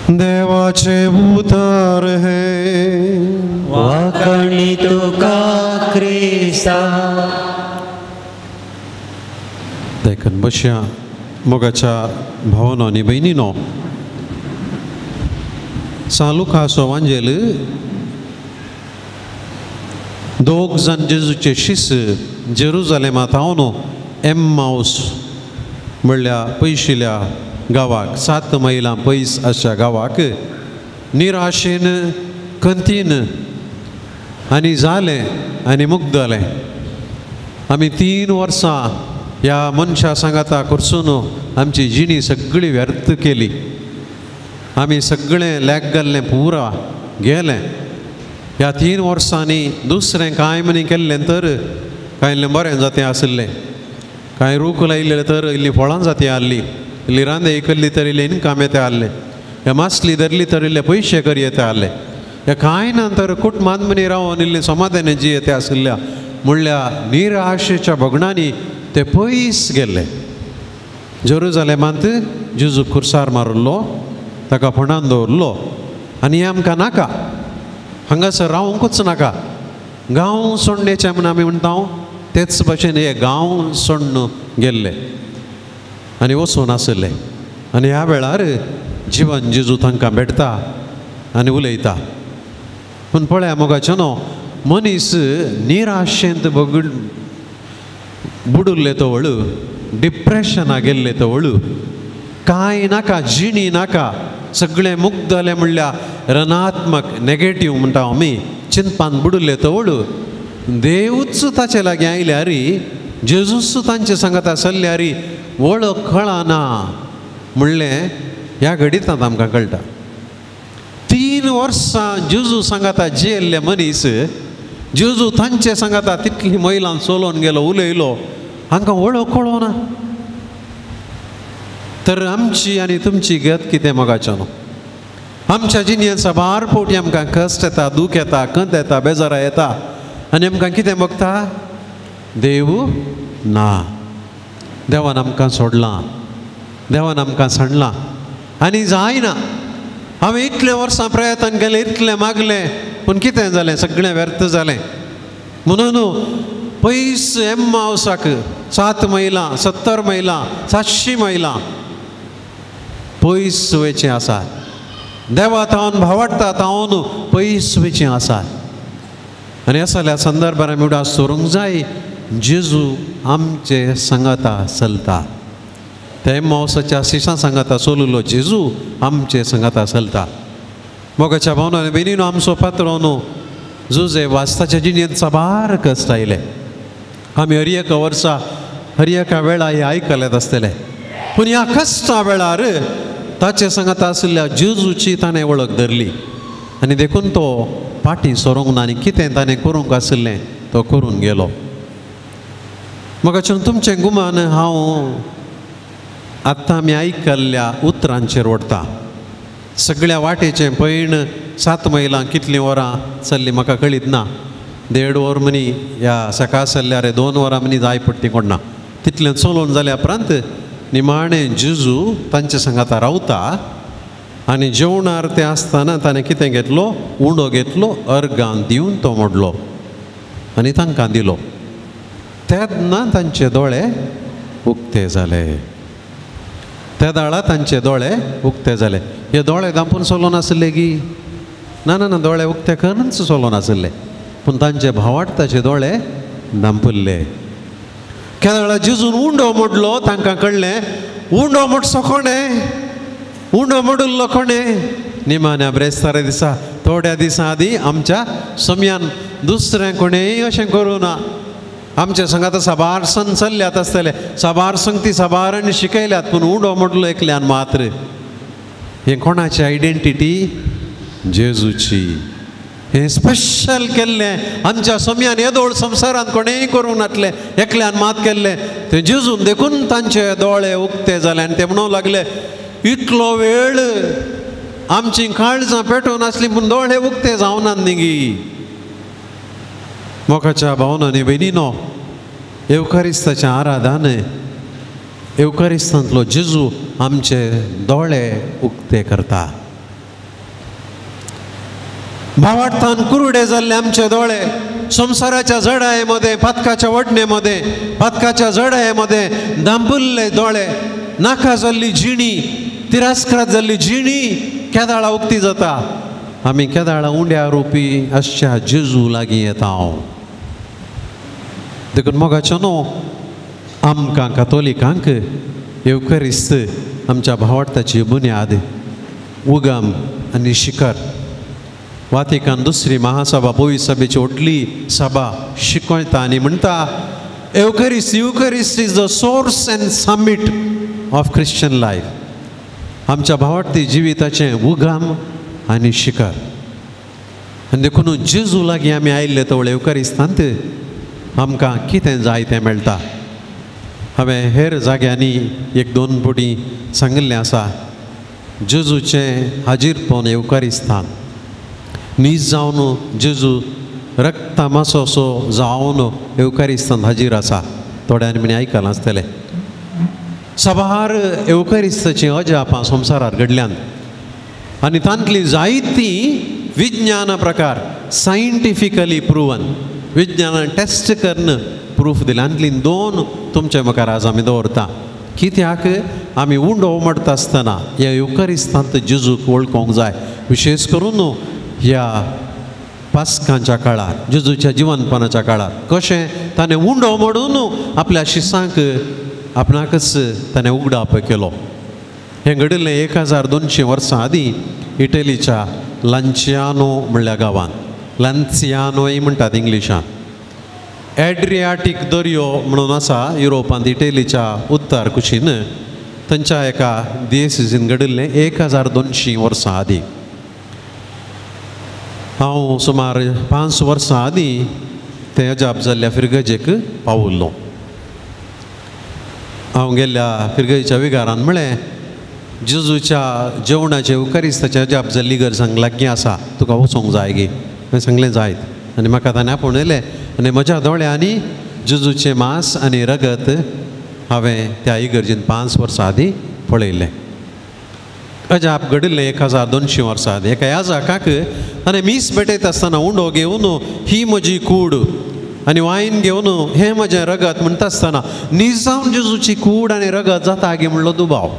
देवाचें उतर हें वाखाणी तुका क्रिस्ता. देखून बशया मोगाच्या भावानो आनी भयणीनो, सां लुकाचो वांजेल दोग जाण जेजूचे शिस जेरुजालेमा थावन एम्माउस म्हणल्या पयशिल्या गांवाक, 7 मैलां पयस अशा गांवाक निराशेन खंतीन आनी जालें आनी मुग्दलें. आमी 3 वर्सां ह्या मनशा सांगाता करसून आमची जिणी सगळी व्यर्थ केली. आमी सगळें लॅक घाल्लें पुरा गेलें. ह्या 3 वर्सांनी दुसरें कांय म्हणी केल्लें तर कांय बरें जातें आशिल्लें, कांय रूख लायिल्ले तर इल्ली फळां जाती आहली, इल्ली रांदे इकल्ली तर इल्लें इनकम येता आहलें, ह्या मासली धरली तर इल्ले पयशे कर येता आहले, ह्या कांय ना तर कुटुंबांत म्हणी रावन इल्लें समाधान जी येता आशिल्ल्या म्हणल्या निराशेच्या भगणांनी ते पयस गेल्ले. जेरुजालेमांत जेजू खुर्सार मारिल्लो, ताका फोंडान दवरलो आनी हें आमकां नाका, हांगासर रावंकूच नाका. गांव सोडण्याचें म्हूण आमी म्हणटा तेच भाशेन हे गांव सोडून गेल्ले आनी वचून आशिल्ले. आनी ह्या वेळार जिवन जेजू तांकां भेटता आनी उलयता. पूण पळया मोगाचें न्हू, मनीस निराशेंत बगड बुडुल्ले तवळ, डिप्रेशना गेल्ले तवळ, कांय नाका, जिणी नाका, सगळें मुग्दलें म्हणल्यार रनात्मक नेगेटीव म्हणटा आमी चिंतपान बुडुल्ले तवळ देवूच ताचे लागीं आयल्यार, जेजूच तांचे सांगाता सरल्यार वळख कळना म्हणलें ह्या घडितांत आमकां कळटा. 3 वर्सां जेजू सांगाता जियेल्ले मनीस, जेजू तांचे सांगाता तितली मैलां चलोवन गेलो, उलयलो, हांकां वळख कळना. तर आमची आनी तुमची गत कितें मोगाच्यानो? आमच्या जिणेंत साबार फावटी आमकां कश्ट येता, दूख येता, खंत येता, बेजारा येता आनी आमकां कितें बगता? देव ना, देवान आमकां सोडलां, देवान आमकां सांडलां आनी जायना. हांवें इतले वर्सां प्रयत्न केलें, इतलें मागलें, पूण कितें जालें? सगळें व्यर्थ जालें. म्हणून पयस एम्माउसाक 7 मैलां, 70 मैलां, 700 मैलां पयस वयचें आसा. देवा थावन भावाडटा थावन पयस वयचें आसा. आनी असल्या संदर्भार आमी उडास दवरूंक जाय, जेजू आमचे सांगाता चलता. त्या एम्माउसाच्या शिशां सांगाता चलुलो जेजू आमचे सांगाता चलता. मोगाच्या भावना आनी भयणीनो, आमचो पात्रोनो जुजे वाचताच्या जिणेंत साबार कश्ट आयले. आमी हर एका वर्सा हर एका वेळार हे आयकल्यात आसतले, पूण ह्या कश्टा वेळार ताचे सांगाता आशिल्ल्या जेजूची ताणें वळख धरली आनी देखून तो फाटीं सरूंक ना आनी कितें ताणें करूंक आशिल्लें तो करून गेलो. म्हाका तुमचें गुमान हांव आत्तां आमी आयकल्ल्या उतरांचेर ओडटा. सगळ्या वाटेचें पयण 7 मैलां कितलीं वरां चल्लीं म्हाका कळीत ना. 1.5 वर मनी ह्या सकाळ सरल्यार 2 वरां मनी जाय पडटी कोणना तितलें चलोवन जाल्या उपरांत निमाणें जेजू तांचे सांगाता रावता आनी जेवणार तें आसतना ताणें कितें घेतलो? उंडो घेतलो, अर्गान दिवन तो मोडलो आनी तांकां दिलो. तेन्ना तांचे दोळे उक्ते जाले. त्या दाळा तांचे दोळे उक्ते जाले. हे दोळे धांपून चलोवन आशिल्ले की ना? ना ना, दोळे उक्ते करूनच चलोवन आशिल्ले, पूण तांचे भावाडताचे दोळे धांपुल्ले. केदळा जेजून उंडो मोडलो, तांकां कळ्ळें उंडो मोडचो कोणें, उंडो मोडिल्लो कोणें. निमाण्या ब्रेस्तारा दिसा थोड्या दिसां आदीं आमच्या सम्यान दुसरें कोणेय अशें करूं ना. आमच्या संगात साबार संत चल्ल्यात आसतले, साबार संगती साबारांनी शिकयल्यात, पूण उडो मोडलो एकल्यान मात्र. हें कोणाची आयडेंटिटी? जेजूची. हें स्पेशल केल्लें आमच्या समयान येदोळ संवसारांत कोणेय करूंक नासलें, एकल्यान मात केल्लें तें जेजून. देखून तांचे दोळे उक्ते जाले आनी ते म्हणूंक लागले, इतलो वेळ आमची काळजां पेटोवन आसली पूण दोळे उक्ते जावनात न्ही. मोगाच्या भावनांनी भयणीनो, येवकारिस्ताचें आराधन, येवकारिस्तांतलो जेजू आमचे दोळे उक्ते करता. भावार्थान कुरुडे जाल्ले आमचे दोळे संवसाराच्या जडाये मदें, पातकाच्या वडणे मदें, पातकाच्या जडाये मदें दांपुल्ले दोळे, नाका जाल्ली जिणी, तिरस्कारात जाल्ली जिणी केदाळा उक्ती जाता. आमी केदाळा उंड्या रुपी आसच्या जेजू लागीं येता हांव. देखून मोगाचो न्हू, आमकां कातोलिकांक येवकारिस्त आमच्या भावार्थाची बुन्याद, उगम आनी शिखर. वातिकान दुसरी महासभा पवित्र सभेची व्हडली सभा शिकयता आनी म्हणटा, Eucharist, Eucharist is the source and summit of Christian life. आमच्या भावार्थी जिविताचें उगम आनी शिखर. आनी देखून जेजू लागीं आमी आयिल्ले तवळे येवकारिस्तांत आमकां कितें जाय तें मेळटा. हांवें हेर जाग्यांनी एक दोन फावटी सांगिल्लें आसा, जेजूचें हाजीरपण येवकारिस्तान नीज जावन जेजू रक्ता मासो असो जावन येवकारिस्तान हाजीर आसा. थोड्यांनी म्हणी आयकलां आसतलें. साबार येवकारिस्ताचीं अजापां संवसारार घडल्यांत आनी तांतली जायतीं विज्ञाना प्रकार सायंटिफिकली प्रुवन, विज्ञानान टेस्ट करून प्रूफ दिल्या. आनी दोन तुमचे मुखार आज आमी दवरता. कित्याक आमी उंडो उमडटा आसतना ह्या येवकारिस्तांत जेजूक वळखूंक जाय, विशेष करून ह्या पास्कांच्या काळार, जेजूच्या जिवनपणाच्या काळार कशें ताणें उंडो मोडून आपल्या शिसांक आपणाकच ताणें उगडाप केलो. हें घडिल्लें 1200 वर्सां आदीं इटलीच्या लांचियानो म्हणल्या गांवांत. लांचियानोय म्हणटात इंग्लिशान. एड्रियाटीक दर्यो म्हणून आसा युरोपांत, इटलीच्या उत्तर कुशीन. थंयच्या एका दियेसीन घडिल्लें 1200 वर्सां आदीं. हांव सुमार 5 वर्सां आदीं तें अजाप जाल्ल्या फिरगजेक पावुल्लो. हांव गेल्ल्या फिरगजेच्या विगारान म्हळें, जेजूच्या जेवणाचें येवकारिस्ताचें अजाप जाल्ली गरज हांगा लागीं आसा, तुका वचोंक जाय गे? हांवें सांगलें जायत. आनी म्हाका ताणें आपोवन येयलें आनी म्हज्या दोळ्यांनी जेजूचें मांस आनी रगत हांवें त्या इगर्जेन 5 वर्सां आदीं पळयलें. अजाप घडिल्लें 1200 वर्सां आदीं. एका याजकाक आनी मीस भेटयता आसतना उंडो घेवन ही म्हजी कूड आनी वायन घेवन हें म्हजें रगत म्हणटा आसतना निजाम जेजूची कूड आनी रगत जाता गे म्हणलो दुबाव.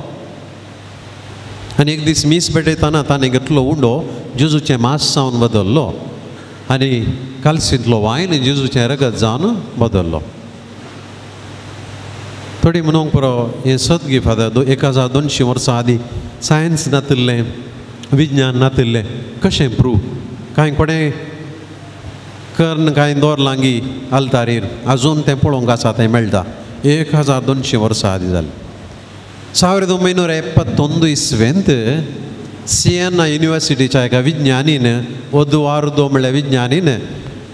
आनी एक दीस मीस भेटयतना ताणें घेतलो उंडो, जेजूचें मांस जावन बदल्लो आनी कालसींतलो वायन जेजूचें रगत जावन बदल्लो. थोडी म्हणूंक पुरो हें सत गे फादर, 1200 वर्सां आदीं सायन्स नातिल्लें, विज्ञान नातिल्लें, कशें प्रूव? कांय कोणें कर्ण कांय दवरलां गी आल्तारीर, आजून तें पळोवंक आसा, तें मेळटा. 1200 वर्सां आदीं जालें. 1971 इस्वेंत सिएना युनिवर्सिटीच्या एका विज्ञानीन, ओदुआर्दो म्हणल्यार विज्ञानीन,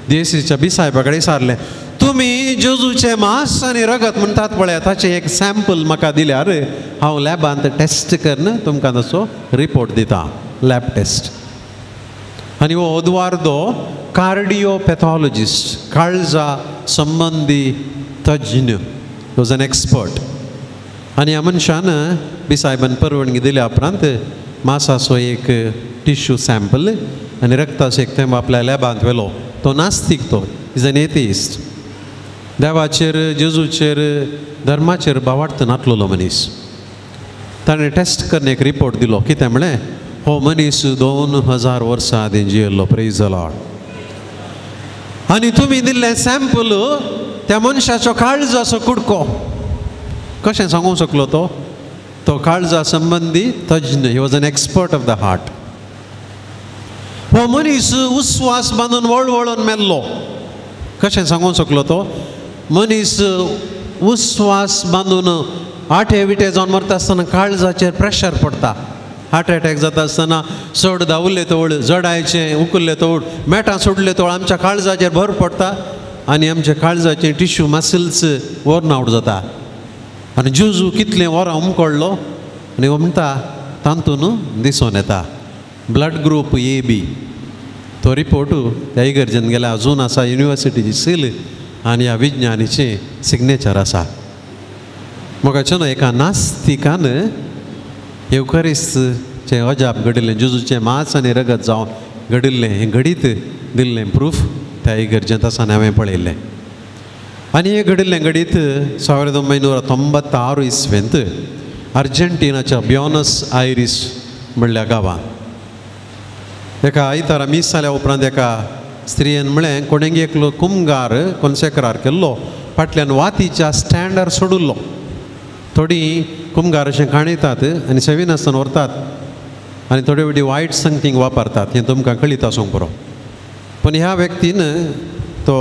देसीच्या बिसायबा कडेन विचारलें, तुमी जेजूचें मांस आनी रगत म्हणटात पळय, ताचें एक सॅम्पल म्हाका दिल्यार हांव लॅबांत टेस्ट करून तुमकां ताचो रिपोर्ट दिता, लॅब टेस्ट. आनी हो ओदुआर्दो कार्डियोपॅथॉलॉजिस्ट, काळजा संबंदी तज्ञ, वॉज एन एक्सपर्ट. आनी ह्या मनशान बिसायबान परवानगी दिल्या उपरांत मासाचो एक टिश्यू सॅम्पल आनी रक्ताचो एक थेंब आपल्या लॅबांत व्हेलो. तो नास्तीक, तो is an atheist, देवाचेर जेजूचेर धर्माचेर भावार्थ नातलेलो मनीस. ताणें टेस्ट करून एक रिपोर्ट दिलो. कितें म्हणलें, हो मनीस 2000 वर्सां आदीं जियेल्लो. Praise the Lord. आनी तुमी दिल्लें सॅम्पल त्या मनशाचो काळजाचो कुडको. कशें सांगूंक शकलो तो? तो काळजा संबंदी तज्ञ, he was an expert of the heart. हो मनीस उस्वास बांदून वळवळून मेल्लो. कशें सांगूंक शकलो तो मनीस उस्वास बांदून आठे विटे जावन मरता आसतना काळजाचेर प्रेशर पडटा. हार्ट एटॅक जाता आसतना चड धांवले तवळ, जडायचें उखल्ले तवळ, मेटां सोडले तवळ आमच्या काळजाचेर भर पडटा आनी आमच्या काळजाचे टिश्यू मसल्स वर्न आवट जाता. आनी जेजू कितलें वरां उमकडलो आनी म्हणटा तातून दिसून येता ब्लड ग्रूप ए बी. तो रिपोर्ट त्या इगर्जेन गेल्या अजून आसा, युनिवर्सिटीची सील आनी ह्या विज्ञानीचें सिग्नेचर आसा. म्हाका न्हू एका नास्तिकान येवकारिस्तचें अजाप घडिल्लें, जेजूचें मांस आनी रगत जावन घडिल्लें हें घडीत दिल्लें प्रूफ त्या इगर्जेंत आसा हांवें पळयल्लें. आनी हें घडिल्लें घडीत 1996 इस्वेंत अर्जेंटिनाच्या ब्युनस आयरीस म्हणल्या गांवांत एका आयतारा मीस जाल्या उपरांत एका स्त्रियेन म्हळें कोणेंगी एकलो कुमगार कोन्सेकरार केल्लो फाटल्यान वातीच्या स्टँडार सोडिल्लो. थोडीं कुमगार अशें खाणयतात आनी सेविनासतना व्हरतात आनी थोडे वेळी वायट संगतींक वापरतात, हें तुमकां कळीत आसूंक पुरो. पूण ह्या व्यक्तीन तो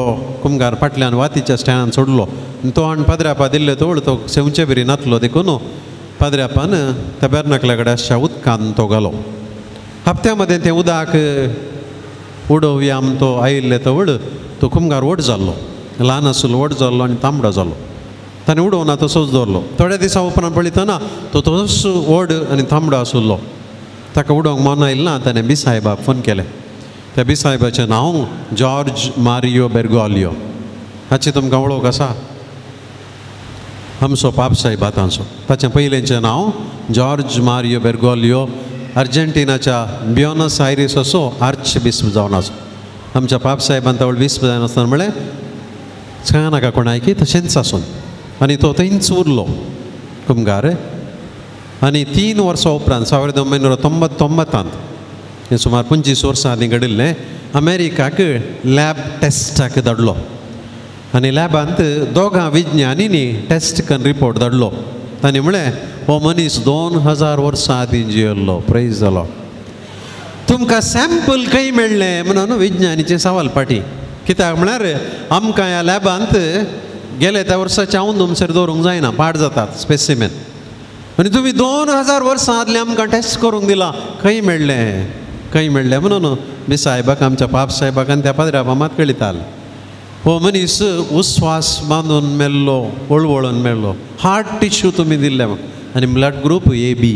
कुमगार फाटल्यान वातीच्या स्टँडान सोडलो आनी तो आनी पाद्र्यापा दिल्ले तोळ तो सेवचे बरी नातलो देखून पाद्र्यापान तबेरनाकल्या कडेन आसच्या उदकान तो घालो. हप्त्या मदें तें उदक उडोवया तो आयिल्ले तवळ तो कुमगार व्हड जाल्लो, ल्हान आसलो व्हड जाल्लो आनी तांबडो जालो. ताणें उडोवना तसोच दवरलो. थोड्या दिसां उपरांत पळयतना तो तसोच व्हड आनी तांबडो आशिल्लो. ताका उडोवंक मन आयलें ना, ताणें बिसाहेबाक फोन केलें. त्या बिसाहेबाचें नांव जॉर्ज मारियो बेर्गोलियो. हाची तुमकां वळख आसा, आमचो पाप साहेब आतांचो. ताचें पयलेंचें नांव जॉर्ज मारियो बेर्गोलियो, अर्जेंटिनाच्या ब्युनस आयरीस असो आर्च बिस्प जावन आसा. आमच्या पाप साहेबान तवळ बिस्प जायनासतना म्हळें सांगा नाका कोणाक की तशेंच आसून, आनी तो थंयच उरलो कुमगार. आनी 3 वर्सां उपरांत 1999 हें सुमार 25 वर्सां आदीं घडिल्लें, अमेरिकाक लॅब टेस्टाक धाडलो आनी लॅबांत दोगां विज्ञानींनी टेस्ट करून रिपोर्ट धाडलो. तांणी म्हळें हो मनीस 2000 वर्सां आदीं जियेल्लो. प्रेज जालो. तुमकां सॅम्पल खंय मेळ्ळें म्हणून विज्ञानीचें सवाल पाटी. कित्याक म्हळ्यार आमकां ह्या लॅबांत गेले त्या वर्साचें हांव तुमचेर दवरूंक जायना, पाड जातात स्पेसिमेन. आनी तुमी 2000 वर्सां आदलें आमकां टेस्ट करूंक दिलां, खंय मेळ्ळें खंय मेळ्ळें म्हणून बिसाहेबाक आमच्या पाप साहेबाक आनी त्या पाद्र्यापा मात कळिताल हो मनीस उस्वास बांदून मेल्लो, वळवळून मेल्लो. हार्ट टिश्यू तुमी दिल्ले आनी ब्लड ग्रूप ए बी.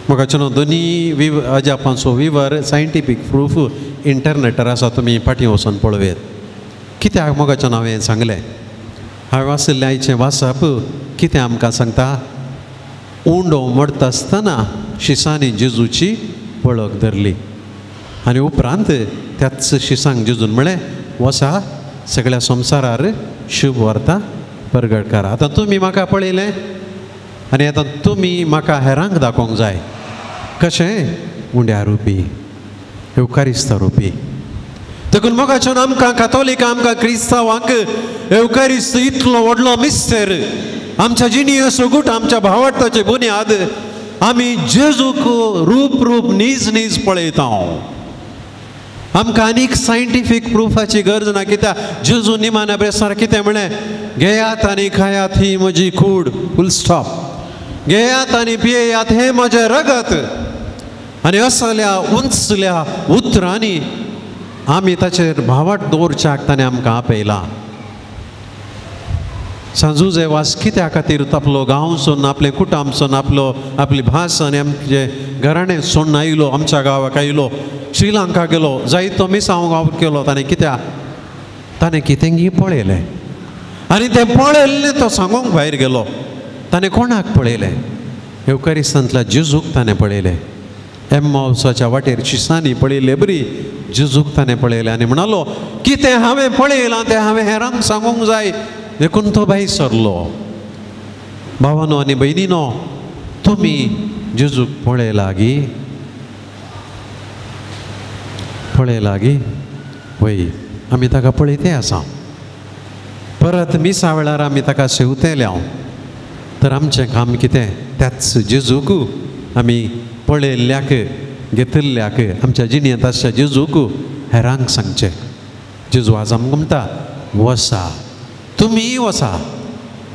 म्हाका चलो दोनी विव अजापांचो विवर सायंटिफीक प्रूफ इंटरनेटार आसा, तुमी फाटीं वचून पळोवयेत. कित्याक मोगाच्यान हांवें सांगलें, हांवें वाचिल्लें आयचें वाचप कितें आमकां सांगता, उंडो मोडटा आसतना शिसांनी जेजूची वळख धरली आनी उपरांत त्याच शिसांक जेजून म्हळें वसा सगळ्या संवसारार शुभ वार्ता परगट करा. आतां तुमी म्हाका पळयलें आनी आतां तुमी म्हाका हेरांक दाखोवंक जाय. कशें? उंड्या रुपी, येवकारिस्ता रुपी. देखून मोगाच्यान आमकां कातोलिकां, आमकां क्रिस्तांवांक येवकारिस्त इतलो व्हडलो मिस्तेर, आमच्या जिणेचो गूट, आमच्या भावार्थाचे बुन्याद. आमी जेजूक रूप रूप नीज नीज पळयता. आमकां आनीक सायंटिफीक प्रुफाची गरज ना. कित्याक जेजू निमाण्या ब्रेसार कितें म्हणलें, घेयात आनी खायात ही म्हजी कूड, फूल स्टॉप. घेयात आनी पियेयात हें म्हजें रगत. आनी असल्या उंचल्या उतरांनी आमी ताचेर भावाट दवरच्याक ताणें आमकां आपयला. सांजुजे वास कित्या खातीर आपलो गांव सोडून, आपलें कुटुंब सोडून, आपलो आपली भास आनी आमचें घराणें सोडून आयलो, आमच्या गांवाक आयलो, श्रीलंका गेलो, जायतो मिसांव गांव केलो. ताणें कित्याक? ताणें कितेंगी पळयलें आनी तें पळयल्लें तो सांगूंक भायर गेलो. ताणें कोणाक पळयलें? येवकारिस्तांतल्या जेजूक ताणें पळयलें. एम्मावसाच्या वाटेर शिसांनी पळयल्ले बरी जेजूक ताणें पळयलें आनी म्हणालो कितें हांवें पळयलां तें हांवें हेरांक सांगूंक जाय. देखून तो भायर सरलो. भावानो आनी भयणीनो, तुमी जेजूक पळयला गी? पळयला गी? वय, आमी ताका पळयते आसा. परत मिसा वेळार आमी ताका सेवतेले. तर आमचें काम कितें? त्याच जेजूक आमी पळयल्ल्याक घेतिल्ल्याक आमच्या जिणेंत आसच्या जेजूक हेरांक सांगचें. जेजू आज आमकां म्हणटा वसा, तुमी वसा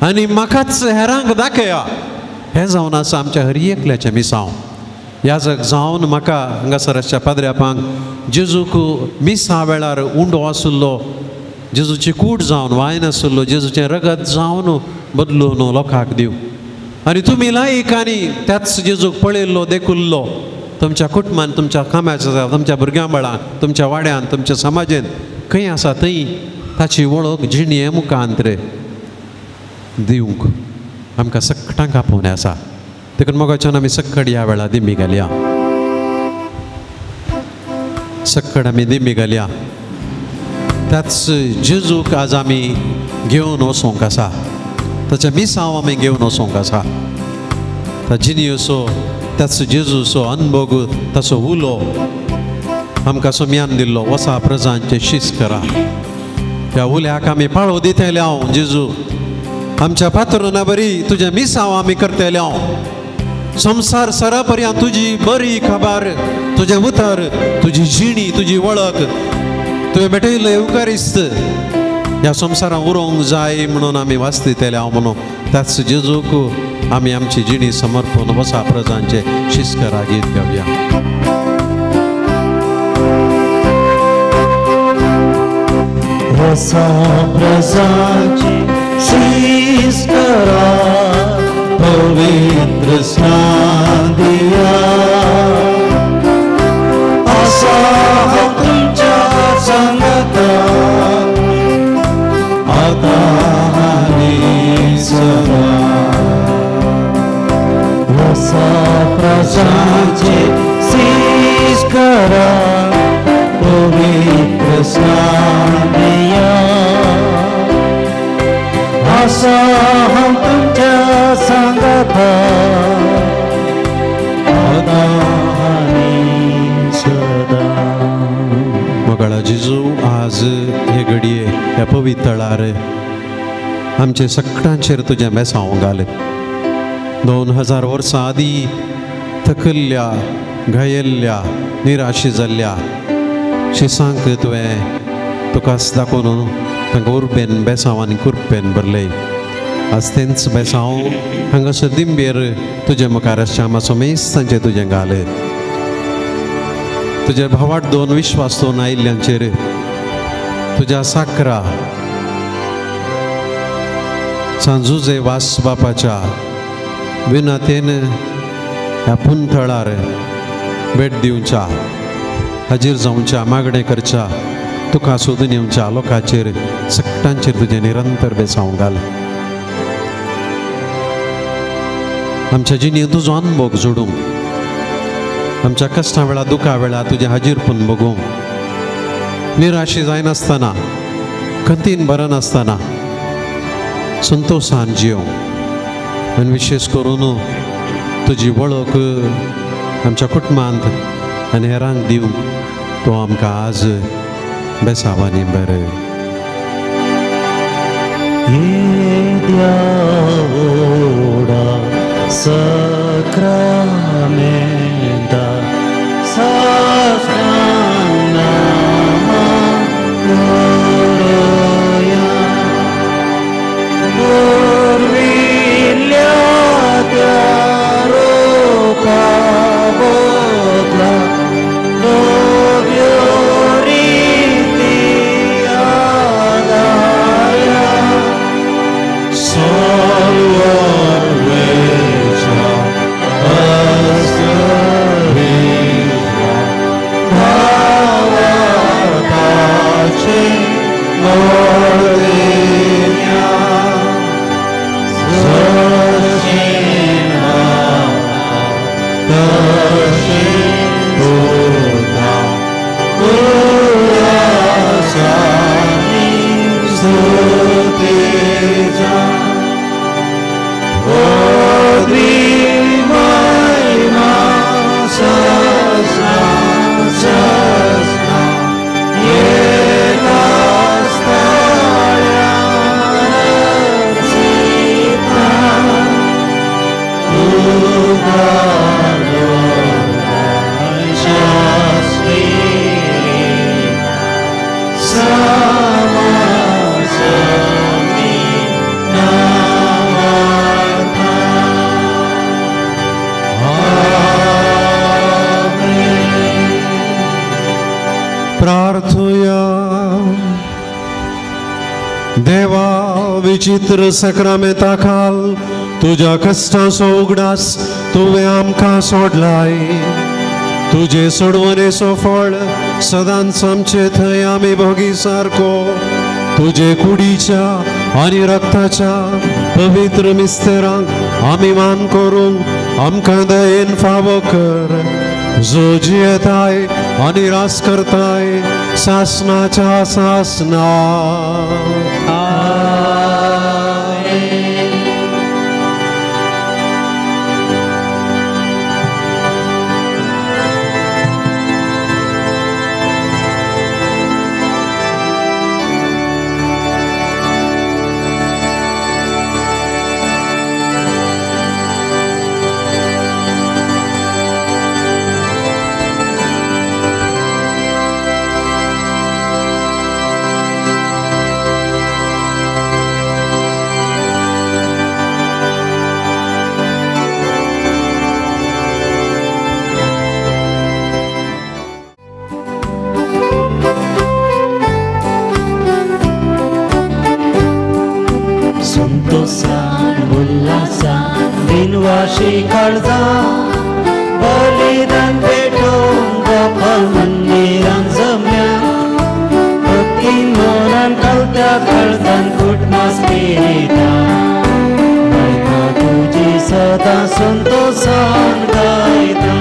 आनी म्हाकाच हेरांक दाखया. हें जावन आसा आमच्या हर एकल्याचें मिसांव. याजक जावन म्हाका हांगासर आसच्या पाद्र्यापांक जेजूक मिसा वेळार उंडो आशिल्लो, जेजूची कूड जावन वायन आशिल्लो, जेजूचें रगत जावन बदलून लोकांक दिवं. आनी तुमी लायक आनी त्याच जेजूक पळयल्लो देखुल्लो तुमच्या कुटुंबान, तुमच्या कामाच्या, तुमच्या भुरग्यां बाळां, तुमच्या वाड्यान, तुमच्या समाजेन खंय आसा थंय ताची वळख जिणये मुखांतरे दिवंक आमकां सगळ्यांक आपोवणें आसा. देखून मोगाच्यान आमी सक्कड ह्या वेळार दिमी घालया, सक्कड आमी दिमी घालया. त्याच जेजूक आज आमी घेवन वचोंक आसा, ताचें मिसांव आमी घेवन वचोंक आसा. त्या जिनियोसो, त्याच जेजूचो अनभोग, ताचो उलो आमकां सोम्यान दिल्लो वसा प्रजांचें शीस करा. ह्या उल्याक आमी पाळो दितले हांव जेजू, आमच्या पात्रोना बरी तुजें मिसांव आमी करतले हांव. संवसार सरा पर्यंत तुजी बरी खबर, तुजें उतर, तुजी जिणी, तुजी वळख, तुवें भेटयल्लो येवकारिस्त ह्या संवसारांत उरोंक जाय म्हणून आमी वाचतितले हांव. म्हणून त्याच जेजूक आमी आमची जिणी समर्पण वसा प्रजांचे शिस्करा गीत गावया. वसा प्रजांचे शिस्करा पवित्र स्नान दिया, आसा हांव तुमच्या सांगाता आतां आनी सदां. वसा प्रजांचे शीस करा पवित्र स्नान दिया, आसा हांव तुमच्या सांगाता आतां आनी सदां. मोगाळा जेजू, आज हे घडये ह्या पवित्र थळार आमचे सगळ्यांचेर तुजें बेसांव घालें. 2000 वर्सां आदीं थकल्ल्या, घायेल्ल्या, निराशी जाल्ल्या शिसांक तुवें तुकाच दाखोवन तांकां उर्बेन बेसांव आनी कुरपेन भरलें. आज तेंच बेसांव हांगासर दिंबेर तुजे मुखार आसच्या आमचो मेस तांचें तुजें घालें. तुजे भावाट दोन विश्वास दोन आयिल्ल्यांचेर तुज्या साकरा सांजुजे वास बापाच्या विनातेन ह्या पुंथळार भेट दिवच्या, हाजीर जावच्या, मागणें करच्या, तुका सोदून येवच्या लोकांचेर सगळ्यांचेर तुजें निरंतर बेसांव घाल. आमच्या जिणेंत तुजो अनभोग जोडूंक, आमच्या कश्टां वेळार, दुखा वेळार तुजें हाजीरपण भोगूंक, निराशी जायनासतना, खंतीन भरनासतना संतोशान जियोंक आनी विशेश करून तुजी वळख आमच्या कुटुंबांत आनी हेरांक दिवंक तो आमकां आज बेसावानी बरें. येद्या सक्रामेंता साष्टांग करुया, पुर्विल्ल्या त्या रोपा बदला नव्यो रिती आदाया, सर्व वेच्या हस्तांतल्या विचित्र साक्रामेंता खाल तुज्या कश्टांचो उगडास तुवें आमकां सोडलाय. तुजे सोडवणेचो फळ सदांच आमचे थंय आमी भोगी सारको तुजे कुडीच्या आनी रक्ताच्या पवित्र मिस्तेरांक आमी मान करूंक आमकां दयेन फावो कर. जो जियेताय आनी रास करताय सासनाच्या सासना. बलिदान भेटोवन बापा मंदिरान जमल्या भक्ती मनान कलत्या काळजान कुटमास पेरिता महिमा तुजी सदां संतोसान गायता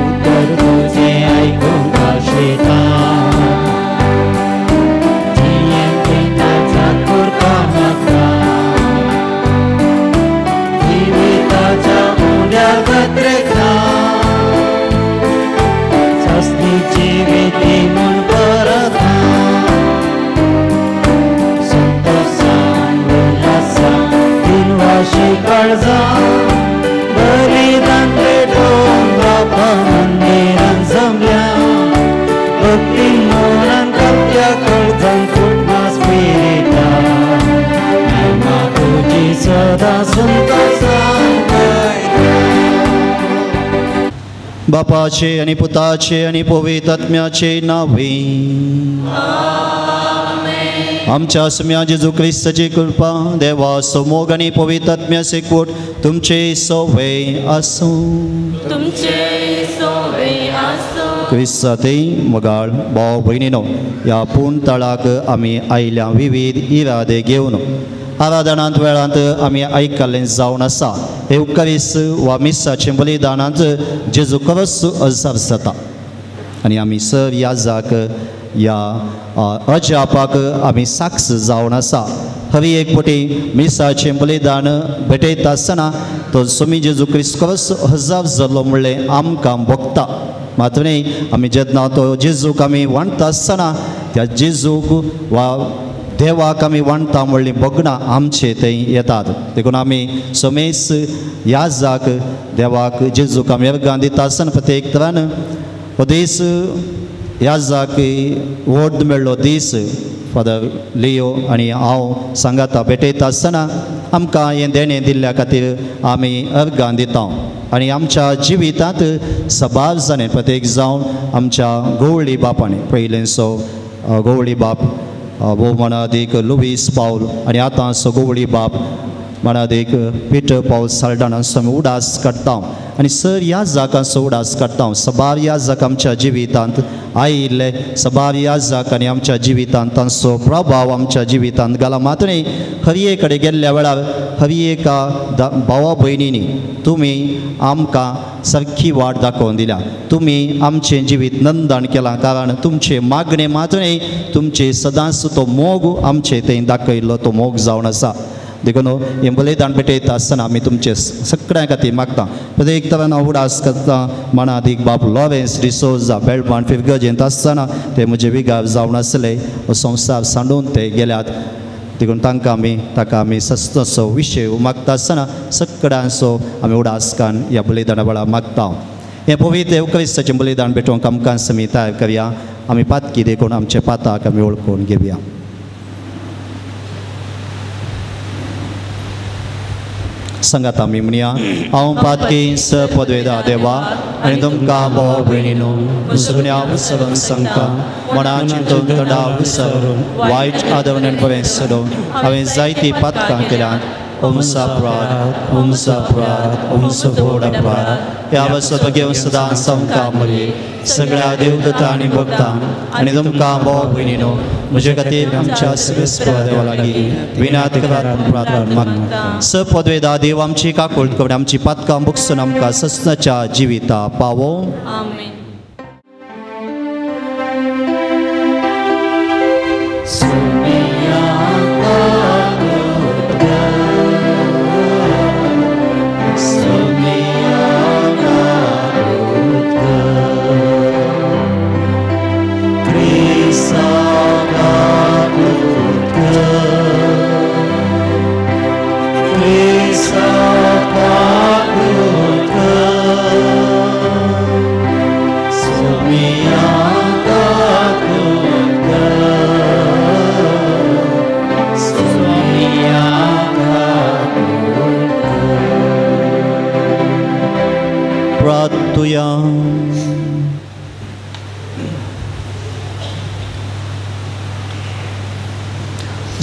उतर तुजें आयकूंक आशेता बलिदान भेटोवन बापा मंदिरान जमल्या भक्ती मनान कलत्या काळजान कुटमास पेरिता महिमा तुजी सदां संतोसान गायता. बापाचे आनी पुताचे आनी पवित्र आत्म्याचे नांवे आमच्या सुम्या जेजू क्रिस्ताची कृपा देवाचो मोग आनी पवित्र आत्म्याचे एकवट तुमचे सवे आसूं. तुमचे सवे आसूं. क्रिस्ताते मोगाळ भाव भयणीनो, ह्या पूर्ण तळाक आमी आयल्या विविध इरादे घेवन आराधनांत वेळांत आमी आयकल्लें जावन आसा. येवकारीस वा मिसाचें बलिदानांत जेजू खरोच अजाप जाता आनी आमी सर ह्या जाक ह्या अजापाक आमी साक्ष जावन आसा. हरी एक पटी मिसाचें बलिदान भेटयता आसतना तो स्वामी जेजू क्रिस्त खरोच अजाप जालो म्हणलें आमकां भोगता. मात न्ही आमी जेन्ना तो जेजूक आमी वांटता आसतना त्या जेजूक वा देवाक आमी वांटता म्हणली भोगणां आमचे थंय येतात. देखून आमी समेस ह्या जाक देवाक जेजूक आमी अर्गां दिता आसतना प्रत्येक तरान हो दीस ह्या जाक व्हड मेळ्ळो दीस फादर लियो आनी हांव सांगाता भेटयता आसतना आमकां हें देणें दिल्ल्या खातीर आमी अर्गां दिता आनी आमच्या जिवितांत सबार जाणें प्रत्येक जावन आमच्या गवळी बापांनी पयलेंचो गवळी बाप भोव मनादीक लुवीस पावल आनी आतांचो गवळी बाप मनादीक पिटर पावल साल्डाणांचो आमी उडास काडटा आनी सर ह्या जाकांचो उडास काडटा. सबार ह्या जाक आमच्या जिवितांत आयिल्ले सबार ह्या जाक आनी आमच्या जिवितांत तांचो प्रभाव आमच्या जिवितांत घाला. मात न्ही हरये कडेन गेल्ल्या वेळार हर एका भावा भयणींनी तुमी आमकां सारकी वाट दाखोवन दिल्या. तुमी आमचें जिवीत नंदन केलां कारण तुमचें मागणें मात न्ही तुमचें सदांच तो मोग आमचे थंय दाखयल्लो तो मोग जावन आसा. देखून हें बलिदान भेटयता आसतना आमी तुमचे सगळ्यां खातीर मागता. प्रत्येक तरान हांव उडास करता मनादीक बाप लॉरेन्स डिसोजा बेळबाण फिरगजेंत आसतना ते म्हजे विगार जावन आसले हो संवसार सांडून ते गेल्यात. देखून तांकां आमी ताका आमी सस्तसो विशय मागता आसतना सगळ्यांचो आमी उडास कान ह्या बलिदाना वेळार मागता. हें पवित्र येवक्रिस्ताचें बलिदान भेटोवंक आमकां समी तयार करया. आमी पातकी देखून आमच्या पाताक आमी वळखून घेवया. सांगात आमी म्हणया हांव पातकी स पदवेदा देवा आनी तुमकां भाव भयणीनो सगळ्या विसरून सांगता मना चिंतून तोंडा विसरून वायट आदवण्यान बरें सदोवन हांवें जायतीं पातकां केल्यांत. ओमसा अपराध ओमसा अपराध ओमसो व्हड अपराध. ह्या वसत घेवन सदां समका मरे सगळ्या देवदत्ता आनी भक्तांक आनी तुमकां भाव भयणीनो म्हजे खातीर आमच्या सगळ्या देवा लागीं विनात करात प्रार्थना मागता. स पदवेदा देव आमची काकूळ करून आमची पातकां बुकसून आमकां ससनाच्या जिविता पावो. आमेन.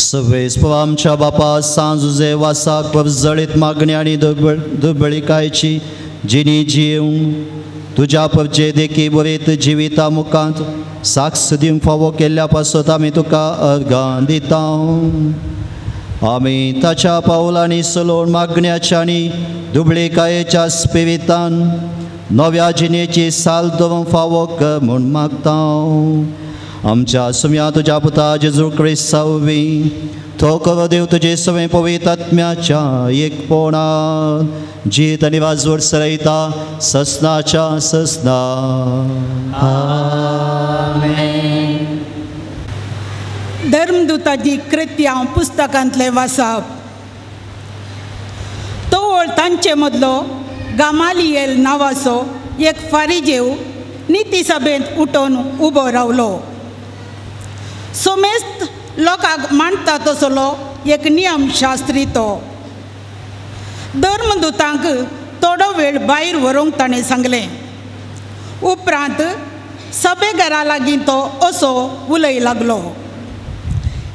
सवेस्प आमच्या बापा सांजुजे वासाक परजळीत मागणी आनी दुबळिकायची जिणी जिवंक तुज्या परजे देखी बरीत जिविता मुखांत साक्ष दिवंक फावो केल्ल्या पासत आमी तुका अर्गां दिता. आमी ताच्या पावलांनी सलोवन मागण्याच्या आनी दुबळिकायेच्या स्पिरितान नव्या जिणेची साल दवरूंक फावो कर म्हूण मागता. आमच्या सुम्या तुज्या पुता जेजू क्रिस्तावी तो करो देव तुजे सवे पवित्र आत्म्याच्या एकपणान जीत आनी वाजवड सरयता ससनाच्या ससना. आमेन. धर्मदूताची कृत्यां पुस्तकांतलें वाचप. तवळ तांचे मदलो गामालियल नांवाचो एक फारिजेव निती सभेंत उठून उबो रावलो. सोमेस्त लोकांक मांडटा तसलो एक नियमशास्त्री तो. धर्मदूतांक थोडो वेळ भायर व्हरूंक ताणें सांगलें. उपरांत सभेघरा लागीं तो असो उलय लागलो,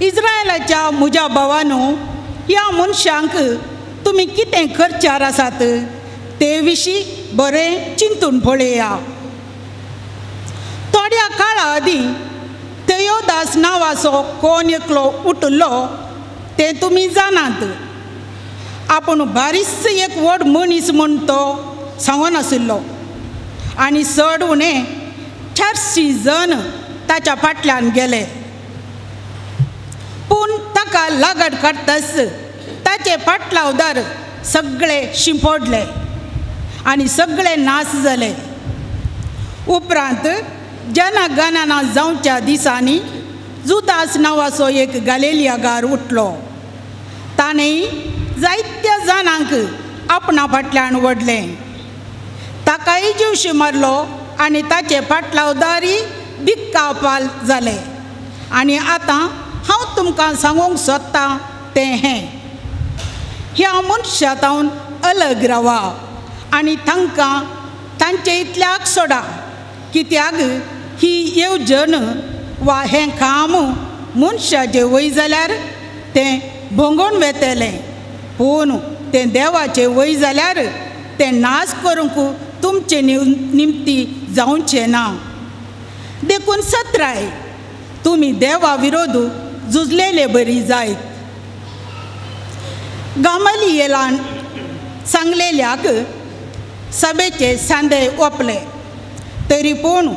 इस्रायलाच्या म्हज्या भावानू, ह्या मनशांक तुमी कितें करच्यार आसात ते विशीं बरें चिंतून पळया. थोड्या काळा आदीं तेयोदास नांवाचो कोण एकलो उठलो तें तुमी जाणात. आपूण बारीस एक व्हड मनीस म्हूण तो सांगनाशिल्लो आनी चड उणें 400 जण ताच्या फाटल्यान गेले. पूण ताका लागड काडटाच ताचे फाटलावदार सगळे शिंपडले आनी सगळे नाश जाले. उपरांत जनगणना जावच्या दिसांनी जुदास नांवाचो एक गालेलियागार उठलो. ताणें जायत्या जाणांक आपणा फाटल्यान व्हडलें. ताकाय जीवशी मारलो आनी ताचे फाटलावदारी दिक्कापाल जाले. आनी आतां हांव तुमकां सांगूंक सोदतां तें हें, ह्या मनशा तावन अलग रावा आनी तांकां तांचे इतल्याक सोडा, कित्याक ही येवजण वा हें काम मनशाचें वय जाल्यार तें भोंगून वेतलें, पूण तें देवाचें वय जाल्यार तें नाश करूंक तुमचे निमती जावचें ना. देखून सत्राय तुमी देवा विरोध झुजलेले बरी जायत. गामालियेलान सांगलेल्याक सभेचे सांदे ओपले, तरी पूण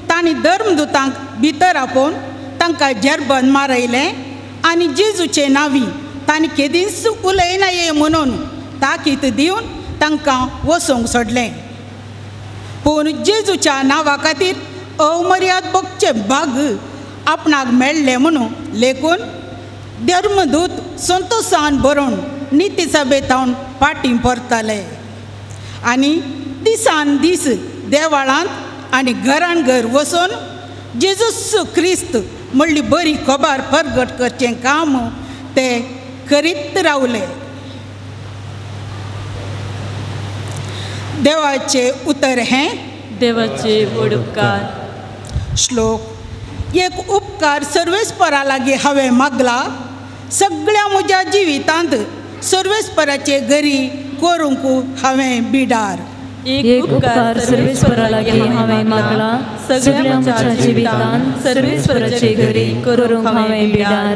तांणी धर्मदूतांक भितर आपोवन तांकां जेरबन मारयलें आनी जेजूचे नांवी तांणी केदींच उलयनाये म्हणून ताकीत दिवन तांकां वचूंक सोडलें. पूण जेजूच्या नांवा खातीर अवमर्याद भोगचे भाग आपणाक मेळ्ळे म्हणून लेखून धर्मदूत संतोशान बरोवन निती सभेतावन फाटीं परतले आनी दिसान दीस देवाळांत आनी घरान घर वचून जेजूस क्रिस्त म्हणली बरी खबर परगट करचें काम ते करीत रावले. देवाचे उतर हें देवाचे व्हड उपकार. श्लोक. एक उपकार सर्वेस्परा लागीं हांवें मागला, सगळ्या म्हज्या जिवितांत सर्वेस्पराचे घरी करूंक हांवें बिडार. एक उपकार सर्वेस्परा लागीं हांवें मागला, सगळ्या म्हज्या जिवितांत सर्वेस्पराचे घरी करूंक हांवें बिडार.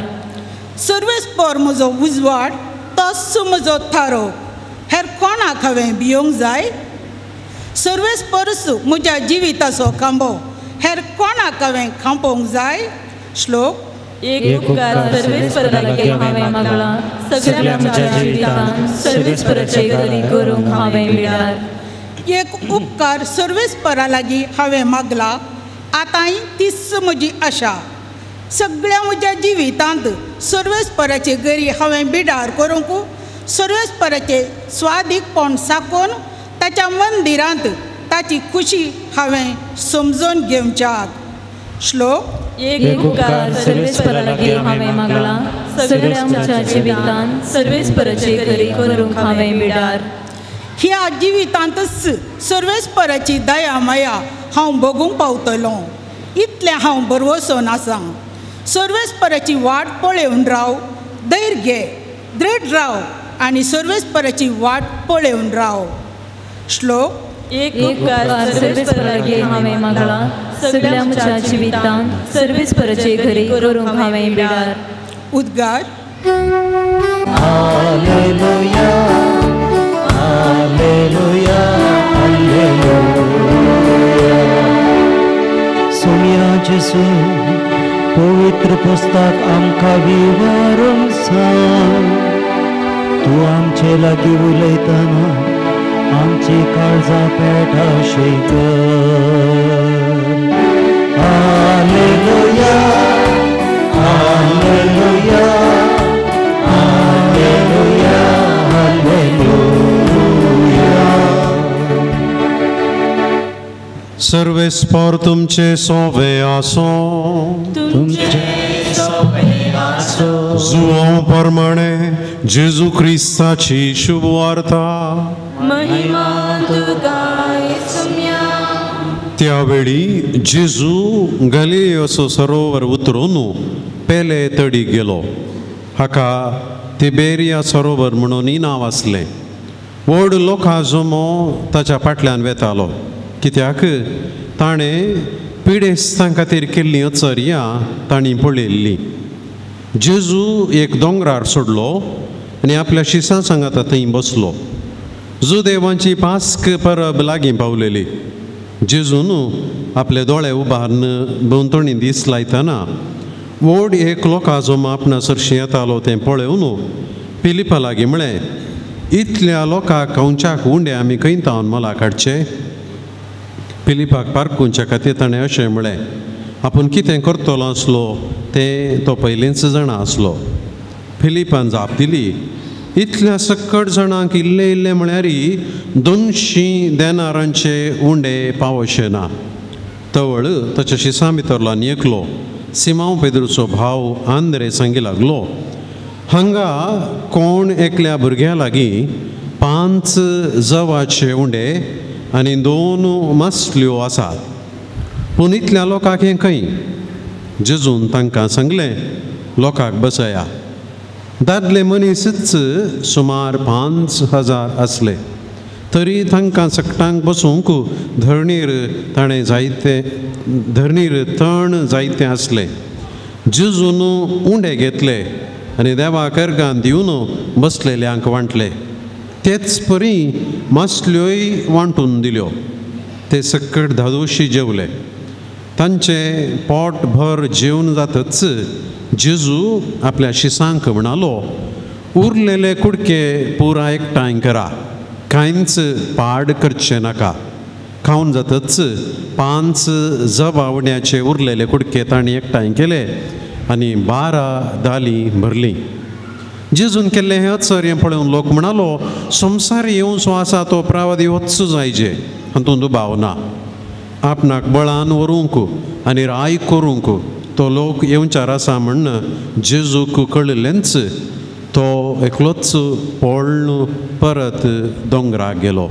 सर्वेस्पर म्हजो उजवाड, तोच म्हजो थारो, हेर कोणाक हांवें भियोंक जाय? सर्वेस्परच म्हज्या जिविताचो खांबो, हेर कोणाक हांवें खांपोवंक जाय? श्लोक. एक उपकार सर्वेस्परा लागीं हांवें मागला, सगळ्या म्हज्या जिवितांत सर्वेस्पराचे घरी करूंक हांवें बिडार. एक उपकार सर्वेस्परा लागीं हांवें मागला, आतांय तीच म्हजी आशा. सगळ्या म्हज्या जिवितांत सर्वेस्पराचे घरी हांवें बिडार करूंक, सर्वेस्पराचे स्वादीकपण साकोवन ताच्या मंदिरांत ताची खुशी हांवें समजून घेवच्याक. श्लोक. एक उपकार सर्वेस्परा लागीं हांवें मागला, सगळ्या म्हज्या जिवितांत सर्वेस्पराचे घरी करूंक हांवें बिडार. ह्या जिवितांतच सर्वेस्पराची दया माया हांव भोगूंक पावतलो, इतलें हांव भरवसोन आसा. सर्वेस्पराची वाट पळोवन राव, धैर्य घे, दृढ राव आनी सर्वेस्पराची वाट पळोवन राव. श्लोक. एक एक उपकार सर्वेस्परा लागीं हांवें मागला, सगळ्या म्हज्या जिवितांत सर्वेस्पराचे घरी करूंक हांवें बिडार. उद्गार. हालेलुया, हालेलुया, हालेलुया. सोम्या जेजू, पवित्र पुस्तक आमकां विवरून सांग, तूं आमचे लागीं उलयतना आमची काळजां पेटा शेकर. हालेलुया, हालेलुया, हालेलुया, हालेलुया. सर्वेस्पर तुमचे सोवे आसो, तुमचे सोवे आसो. जुवां प्रमाणे जेजू क्रिस्ताची शुभवार्ता. महिमा तुका सोम्या. त्यावेळी जेजू गलिलेचो सरोवर उतरून पेले तडी गेलो. हाका तिबेरिया सरोवर म्हणून नांव आसलें. व्हड लोकां जमो ताच्या फाटल्यान वेतालो, कित्याक ताणें पिडेस्तां खातीर केल्लीं अचर्यां तांणी पळयल्लीं. जेजू एक दोंगरार सोडलो आनी आपल्या शिसां सांगाता थंय बसलो. जुदेवांची पास्क परब लागीं पावलेली. जेजून आपले दोळे उबारून भोंवतणी दीस लायतना व्हड एक लोकां जमो आपणा सरशीं येतालो तें पळोवन फिलिपा लागीं म्हळें, इतल्या लोकांक खावच्याक उंडे आमी खंय तावन मोला काडचे? फिलिपाक पारकुंच्या खातीर ताणें अशें म्हळें, आपूण कितें करतलो आसलो तें तो पयलींच जाणा आसलो. फिलिपान जाप दिली, इतल्या सक्कड जाणांक इल्ले इल्ले म्हळ्यार 200 देनारांचे उंडे पावशे ना. तवळ ताच्या शिसां भितरलो आनी एकलो सिमांव पेद्रूचो भाव आंद्रे सांगी लागलो, हांगा कोण एकल्या भुरग्या लागीं 5 जवाचे उंडे आनी 2 मासल्यो आसात, पूण इतल्या लोकांक हें खंय? जेजून तांकां सांगलें, लोकांक बसया. दादले मनीसच सुमार 5000 आसले, तरी तांकां सकटांक बसूंक धरणीर ताणें जायते धरणीर तण जायते आसले. जेजून उंडे घेतले आनी देवाक अर्गान दिवन बसलेल्यांक वांटले. तेच परी मासल्योय वांटून दिल्यो. ते सकट धादोशी जेवले. तांचे पोट भर जेवन जातच जेजू आपल्या शिसांक म्हणालो, उरलेले कुडके पुराय एकठांय करा, कांयच पाड करचें नाका. खावन जातच 5 जबावण्याचे उरलेले कुडके तांणी एकठांय केले आनी 12 दाली भरली. जेजून केल्लें हें अचर्य पळोवन लोक म्हणालो, संवसार येवचो आसा तो प्रावादी वच्च जायजे, हातूंत दुबाव ना. आपणाक बळान व्हरूंक आनी राय करूंक तो लोक येवचार आसा म्हण जेजूक कळिल्लेंच तो एकलोच पळून परत दोंगराक गेलो.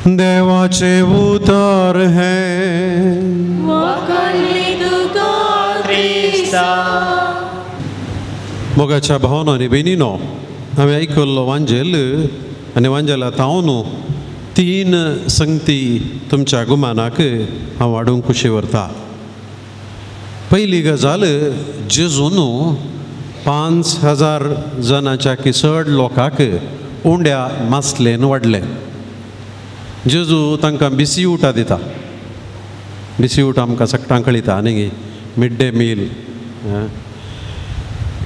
देवाचे उतर हें मोगाच्या भावनो आनी भयणीनो, हांवें आयकल्लो वांजेल आनी वांजेला तावन तीन संगती तुमच्या गुमानाक हांव हाडूंक खुशी व्हरता. पयली गजाल, जेजून 5000 जाणांच्या की चड लोकांक उंड्या मासलेन वाडलें. जेजू तांकां बिसी उटा दिता. बिसी उटा आमकां सगटांक कळयता न्ही, मिड डे मील.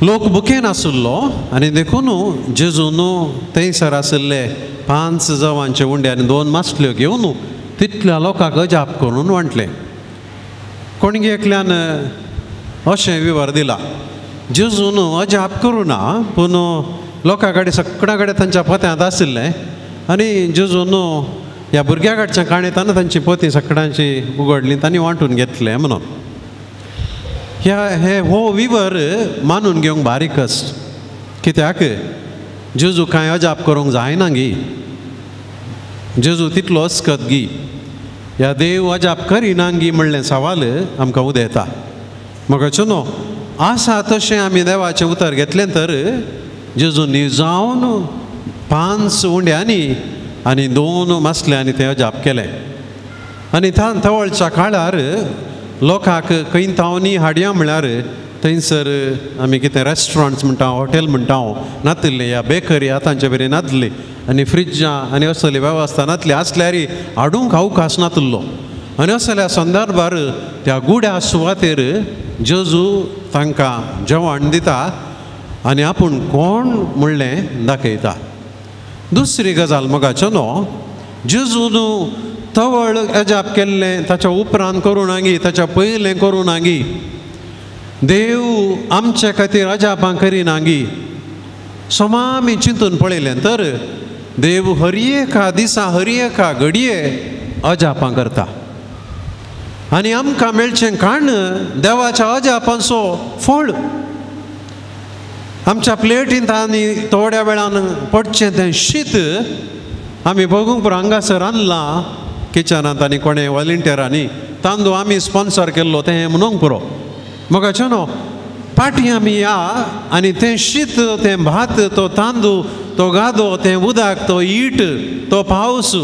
लोक भुकेन आशिल्लो आनी देखून जेजून थंयसर आशिल्ले 5 जवांचे उंडे आनी 2 मासल्यो घेवन तितल्या लोकांक अजाप करून वांटलें. कोणगी एकल्यान अशें विवर दिला, जेजून अजाप करूं ना पूण लोकां कडेन सगळ्या कडेन तांच्या पोत्यांत आशिल्लें आनी जेजून ह्या भुरग्या कडच्या काणयताना तांची पोती सगळ्यांची उगडली, तांणी वांटून घेतलें म्हणून. ह्या हे हो विवर मानून घेवंक बारीक कश्ट. कित्याक जेजू कांय अजाप करूंक जायना गी, जेजू तितलो अस्कत गी, ह्या देव अजाप करिना गी म्हणलें सवाल आमकां उदयता. म्हाका न्हू आसा तशें आमी देवाचें उतर घेतलें तर जेजू निजावन 5 उंड्यांनी आनी 2 मासल्यांनी तें अजाप केलें. आनी तवळच्या काळार लोकांक खंय तावनी हाडया म्हळ्यार थंयसर आमी कितें रेस्टॉरंट्स म्हणटा, हॉटेल म्हणटा नातिल्लें, या बेकरी आतांचे बरी नातली आनी फ्रिजां आनी असली वेवस्था नातली आसल्यार हाडूंक अवकाश नातिल्लो. आनी असल्या संदर्भार त्या गुड्या सुवातेर जेजू तांकां जेवण दिता आनी आपूण कोण म्हणलें दाखयता. दुसरी गजाल मोगाचो न्हू, जेजून तवळ अजाप केल्लें ताच्या उपरांत करूं नागी, ताच्या पयलें करूं नागी, देव आमचे खातीर अजापां करिना गी. समा आमी चिंतून पळयलें तर देव हर एका दिसा हर एका घडये अजापां करता आनी आमकां मेळचें काण देवाच्या अजापांचो फळ. आमच्या प्लेटींत आनी थोड्या वेळान पडचें तें शीत आमी बघूंक पुरो हांगासर रांदलां किचनांत आनी कोणें वॉलंटियरांनी तांदूळ आमी स्पॉन्सर केल्लो तें म्हणूंक पुरो. मोगाचो न्हू पाटी आमी या आनी तें शीत तें भात तो तांदूळ तो गादो तें उदक तो ईट तो पावस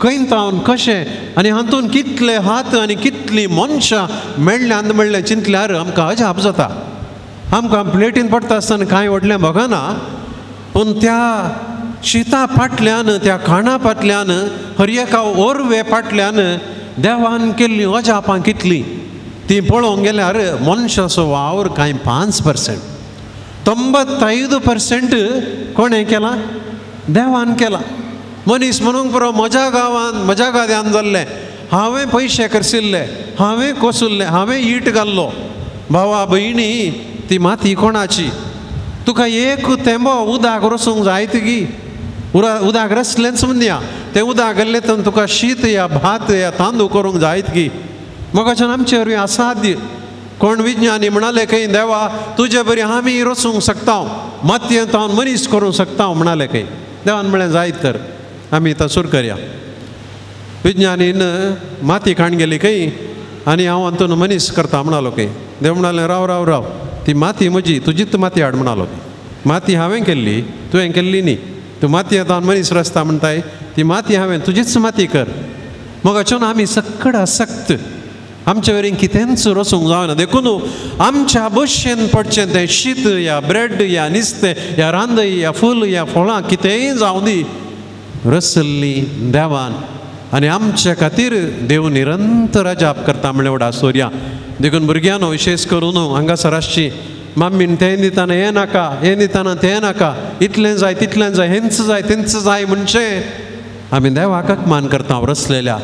खंय तावन कशें आनी हातून कितले हात आनी कितलीं मनशां मेळ्ळ्यांत म्हणलें चिंतल्यार आमकां अजाप जाता. आमकां प्लेटीन पडटा आसतना कांय व्हडलें भोगना, पूण त्या शिता फाटल्यान त्या खाणा फाटल्यान हर एका ओरवे फाटल्यान देवान केल्लीं अजापां कितलीं तीं पळोवंक गेल्यार मनशाचो वावर कांय 5%, 95% कोणें केलां? देवान केलां. मनीस म्हणूंक पुरो म्हज्या गांवांत म्हज्या गाद्यान जाल्लें, हांवें पयशे खर्चिल्ले, हांवें कोसुल्लें, हांवें ईट घाल्लो. भावा भयणी ती माती कोणाची? तुका एक तेंबो उदक रसूंक जाय गी, उदक रसलेंच म्हणया, तें उदक घाल्लें तर तुका शीत या भात या तांदूळ करूंक जायत गी. मोगाच्यान आमचे वरवीं असाध्य. कोण विज्ञानी म्हणाले खंय देवा तुजे बरी आमी रसूंक शकता, मातयेंत हांव मनीस करूंक शकता म्हणाले खंय. देवान म्हळें जायत तर आमी आतां सुरू करया. विज्ञानीन माती खाण गेली खंय आनी हांव हातून मनीस करता म्हणालो खंय. देव म्हणालें राव राव राव, ती माती म्हजी, तुजीच माती हाड म्हणालो. माती हांवें केल्ली, तुवें केल्ली न्ही. तूं माती आतां मनीस रचता म्हणटाय, ती माती हांवें तुजीच माती कर. मोगाचो आमी सकड आसक्त, आमचे वरी कितेंच रसूंक जावना. देखून आमच्या बशेन पडचें तें शीत या ब्रेड या नुस्तें या रांदय या फूल या फळां कितेंय जावं दी, रसल्ली देवान आनी आमचे खातीर देव निरंतर अजाप करता म्हणलें व्हड आसोरया. देखून भुरग्यांनो विशेष करून हांगासर आसची मम्मीन तें दितना हें नाका, हें दितना तें नाका, इतलें जाय तितलें जाय, हेंच जाय तेंच जाय म्हणचें आमी देवाक अपमान करता रसलेल्या.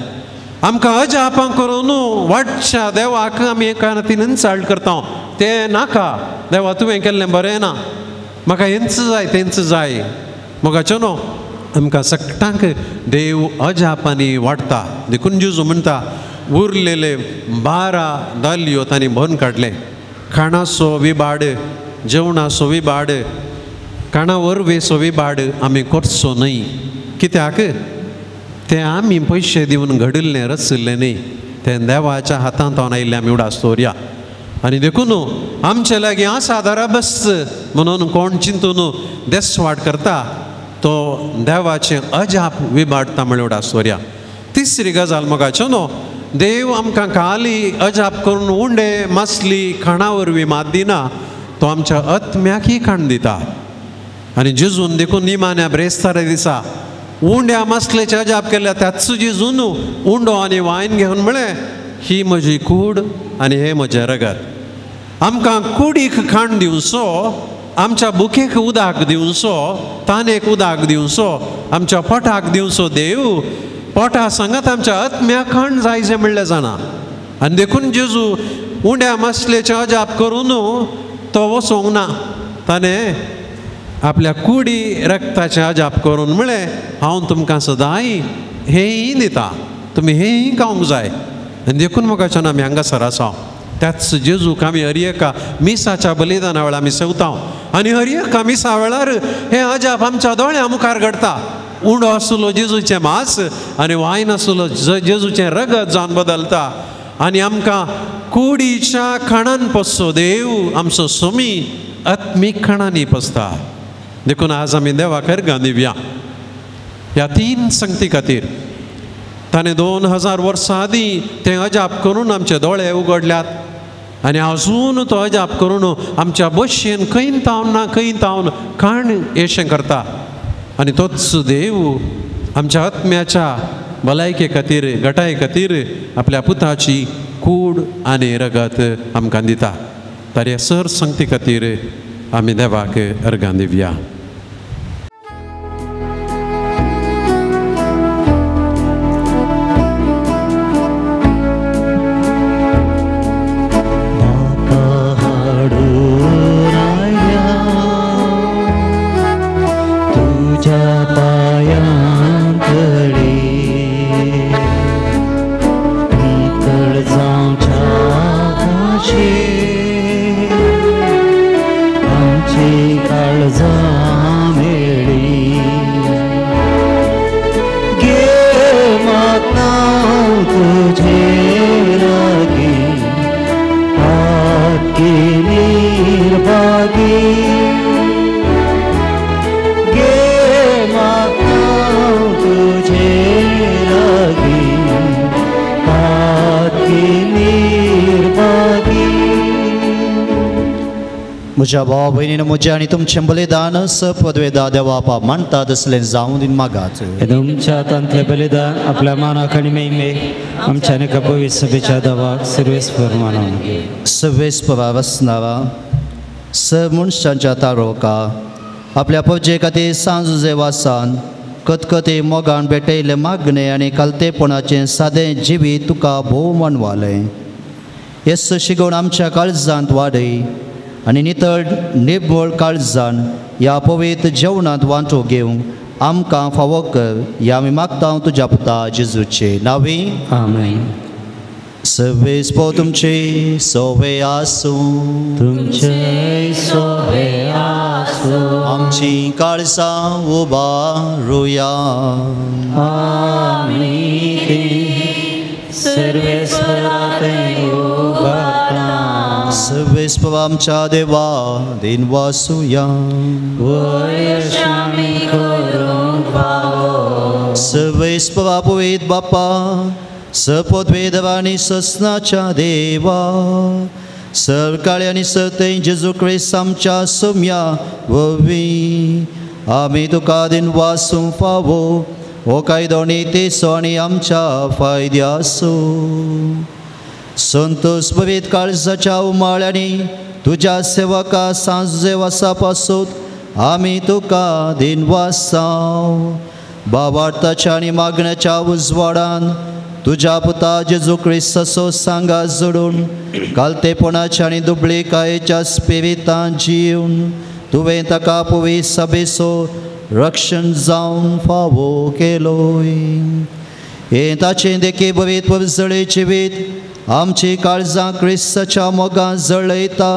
आमकां अजापां करून वाडच्या देवाक आमी एका तीन इन्सल्ट करता, तें नाका देवा तुवें केल्लें बरें ना, म्हाका हेंच जाय तेंच जाय. मोगाचो न्हू आमकां सगटांक देव अजापांनी वाडटा. देखून जेजू म्हणटा उरलेले 12 दालयो तांणी भरून काडले. खाणाचो विबाड, जेवणाचो विबाड, खाणा वरवेचो विबाड आमी करचो न्हय. कित्याक तें आमी पयशे दिवन घडिल्लें रचिल्लें न्ही, तें देवाच्या हातांत आयिल्लें आमी उडास दवरया. आनी देखून आमचे लागीं आसा बस म्हणून कोण चिंतून देसवाट करता तो देवाचें अजाप विबाडटा म्हळ्यार उडास दवरया. तिसरी गजाल मोगाच्यो न्हू, देव आमकां खाली अजाप करून उंडे मासली खाणा वरवीं मात दिना, तो आमच्या आत्म्याकय खाण दिता. आनी जेजून देखून निमाण्या ब्रेस्तारा दिसा उंड्या मासलेचें अजाप केल्या त्याच जेजून उंडो आनी वायन घेवन म्हळें ही म्हजी कूड आनी हें म्हजें रगत. आमकां कुडीक खाण दिवचो, आमच्या बुकेक उदक दिवचो, तानेक उदक दिवचो, आमच्या पोटाक दिवचो देव पोटा सांगात आमच्या आत्म्याक खाण जाय जें म्हणलें जाणा. आनी देखून जेजू उंड्या मासलेचें अजाप करून तो वचोंक ना, ताणें आपल्या कुडी रक्ताचें अजाप करून म्हळें हांव तुमकां सदांय हेंय दिता, तुमी हेंय खावंक जाय. आनी देखून मोगाच्यान आमी हांगासर आसा त्याच जेजूक आमी हर एका मिसाच्या बलिदाना वेळार आमी सेवता आनी हर एका मिसा वेळार हें अजाप आमच्या दोळ्या मुखार घडटा. उंडो आसलो जेजूचें मांस आनी वायन आसलो जेजूचें रगत जावन बदलता आनी आमकां कुडीच्या खाणान पसचो देव आमचो सोमी आत्मीक खाणांनी पसता. देखून आज आमी देवाक अर्गां दिवया ह्या तीन संगती खातीर. ताणें 2000 वर्सां आदीं तें अजाप करून आमचे दोळे उगडल्यात आनी अजून तो अजाप करून आमच्या बशेन खंय तावन ना खंय तावन खाण येशें करता. आनी तोच देव आमच्या आत्म्याच्या भलायके खातीर घटाये खातीर आपल्या पुताची कूड आनी रगत आमकां दिता. तर ह्या सर संगती खातीर आमी देवाक अर्गां दिवया. म्हज्या भाव भयणीन म्हजें आनी तुमचें बलिदान सपदवेदा देवा मानता तसलें जावं दिन मागात. तुमच्या हातांतलें बलिदान आपल्या मानाक आनी महिमेक आमच्या आनी पवित्र सभेच्या देवाक सर्वेस्पर मानून. सर्वेस्परा वसनारा स मनशांच्या तारोका आपल्या पुजे खातीर सांजुजे वासान कतकते मोगान भेटयल्लें मागणें आनी कालतेपणाचें सादें जिवीत तुका भोव मानवालें. येस शिगोवन आमच्या काळजांत वाडय आनी नितळ निबळ काळजान ह्या पवित्र जेवणांत वांटो घेवंक आमकां फावो कर ह्या आमी मागता तुज्या पुता जेजूचे नांवी. आमेन. सर्वेस्पर तुमचे सोवे आसूं. तुमचे सोवे आसूं. आमची काळजां उबारुया. आमी सर्वेस्परा उबारता. सर्वेस्पर आमच्या देवा दिन वासुया. सर्वेस्पर पवित्र बापा सपदवेदवा आनी ससनाच्या देवा सरकाळी आनी सरते जेजू क्रिस्त आमच्या सोम्या वरवीं आमी तुका दिन वासूंक फावो हो कायदो नीतीचो आनी आमच्या फायद्याचो. संतोष भरीत काळजाच्या उमाळ्यांनी तुज्या सेवका सांजे वासा पासून आमी तुका दिन वासाव. बाबार्थाच्या आनी मागण्याच्या उजवाडान तुज्या पुता जेजू क्रिस्ताचो सांगा जोडून कालतेपणाच्या आनी दुबळीकायेच्या स्पिरितान जिवन तुवें ताका पवित्र सभेचो रक्षण जावन फावो केलोय. हें ताचें देखी भरीत परजळे जिवीत आमची काळजां क्रिस्ताच्या मोगान जळयता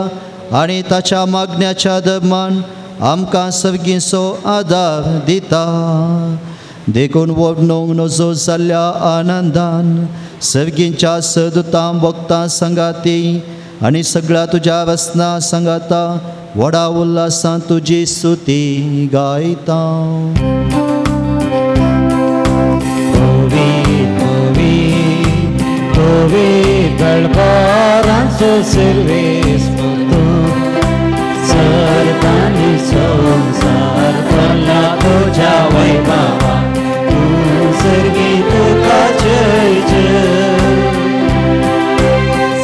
आनी ताच्या मागण्याच्या दर्मान आमकां सर्गीचो आदार दिता. देखून वर्णूंक नजो जाल्ल्या आनंदान सर्गींच्या सदुतां भक्तां संगाती आनी सगळ्या तुज्या वसना सांगाता व्हडा उल्हासान तुजी स्तुती गायता. दळबारांचो सर्वेस्पर तूं सर्गांनी संवसार भरला तुज्या वैभवा तूं सर्गी तुका जय जय.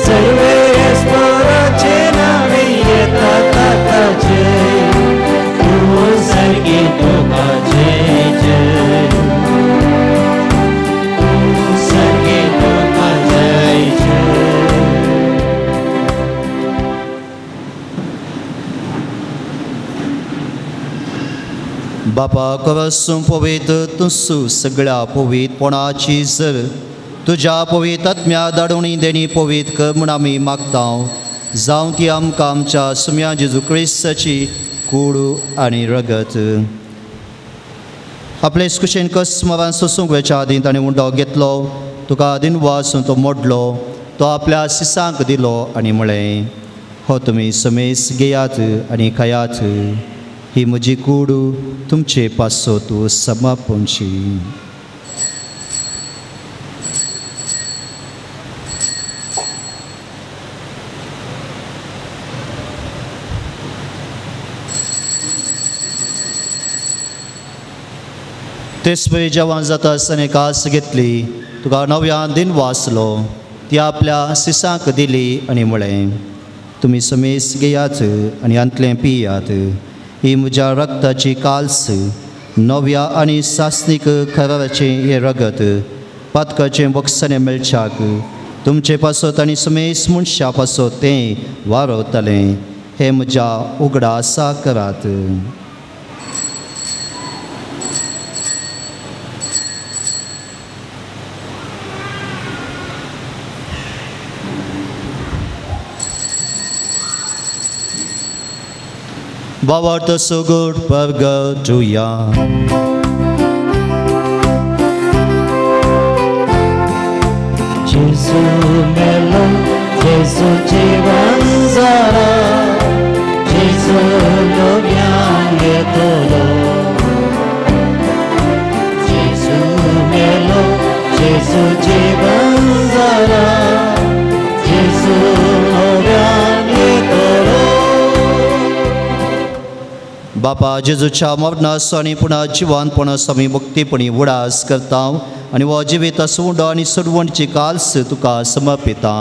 सर्वेस्पराचे नांवे येता ताका जय तूं सर्गी तुका जय जय तूं सर्गी तुका जय जय. बापा कवसूं पवित्र तुसू सगळ्या पवित्रपणाची सर तुज्या पवित्र आत्म्या धाडून देणी पवित्र कर म्हूण आमी मागता. जावं ती आमकां आमच्या सुम्या जेजू क्रिस्ताची कूड आनी रगत. आपले कुशेन कस्मरान सोसूंक वेच्या आदीं ताणें उंडो घेतलो, तुका दिनवासून तो मोडलो, तो आपल्या सिसांक दिलो आनी म्हळें, हो तुमी समेस घेयात आनी खायात, ही म्हजी कूड तुमचे पासत समापोवची. तेच पळय जेवण जाता आसतना कास घेतली, तुका नव्यान दिन वाचलो, ती आपल्या सिसांक दिली आनी म्हळें, तुमी समेस घेयात आनी हांतलें पियात, ही म्हज्या रगताची काल्स नव्या आनी सासणीक खराचें हें रगत पातकाचें बक्षणें मेळच्याक तुमचे पासत आनी समेस मनशा पासत तें वारवतलें. हें म्हज्या उगडासा करात. बाबा सुगूर परगटुया. जेजू मेलो जेजू जीवन जाला जेजू नव्यान येतलो जेजू मेलो जेजू जीवन जाला जेजू नव्यान येतलो. बापा जेजूच्या मरणाचो आनी पुनः जिवानपणाचो आमी मुक्तीपणी उडास करता आनी हो जिवीत सुंडो आनी सोडवणची काल्स तुका समर्पिता.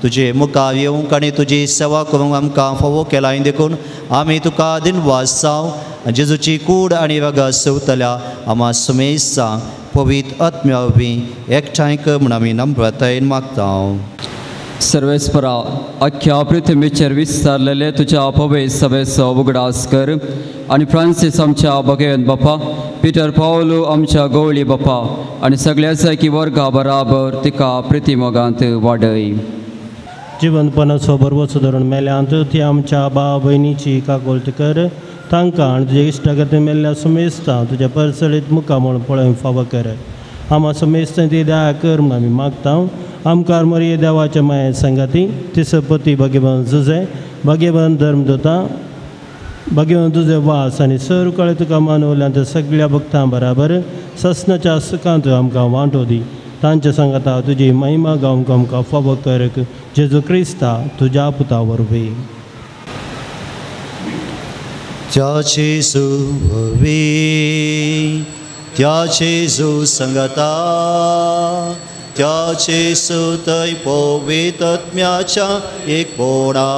तुजे मुखार येवंक आनी तुजी सेवा करूंक आमकां फावो केला देखून आमी तुका दिनवास जावं. जेजूची कूड आनी रगत सेवतल्या आमा सुमेस्ता पवित्र आत्म्या वरवीं एकठांय कर म्हूण आमी नम्रतायेन मागता. सर्वेस्परा अख्ख्या पृथ्वीचेर विस्तारलेले तुज्या पवित्र सभेचो उगडास कर आनी फ्रांसीस आमच्या भगेवन बापा, पिटर पावलो आमच्या गवळी बापा आनी सगळ्या जायकी वर्गा बराबर तिका प्रितीमोगांत वाडय. जिवंतपणाचो बरवचो धरून मेल्यांत ती आमच्या भाव भयणीची काकुळट कर, तांकां आनी तुज्या इश्टागती मेल्ल्या सुमेस्ता तुज्या परसळीत मुखार म्हूण पळोवंक फावो कर. आमा सुमेस्ता ती दया कर म्हूण आमी मागता. आमकार मरिये देवाच्या माये संगाती तिसपती भाग्यवान जुजे भाग्यवान धर्मदूता भाग्यवान तुजे वास आनी सर कळे तुका मानवल्या त्या सगळ्या भक्तां बराबर ससनाच्या सुखांत आमकां वांटो दी. तांच्या सांगाता तुजी महिमा गावंक आमकां फावो कर जेजू क्रिस्ता तुज्या पुता वरवीं. त्या जेजू वरवीं त्या जेजू संगाता त्या जेजू थंय पवित्र आत्म्याच्या एकपणा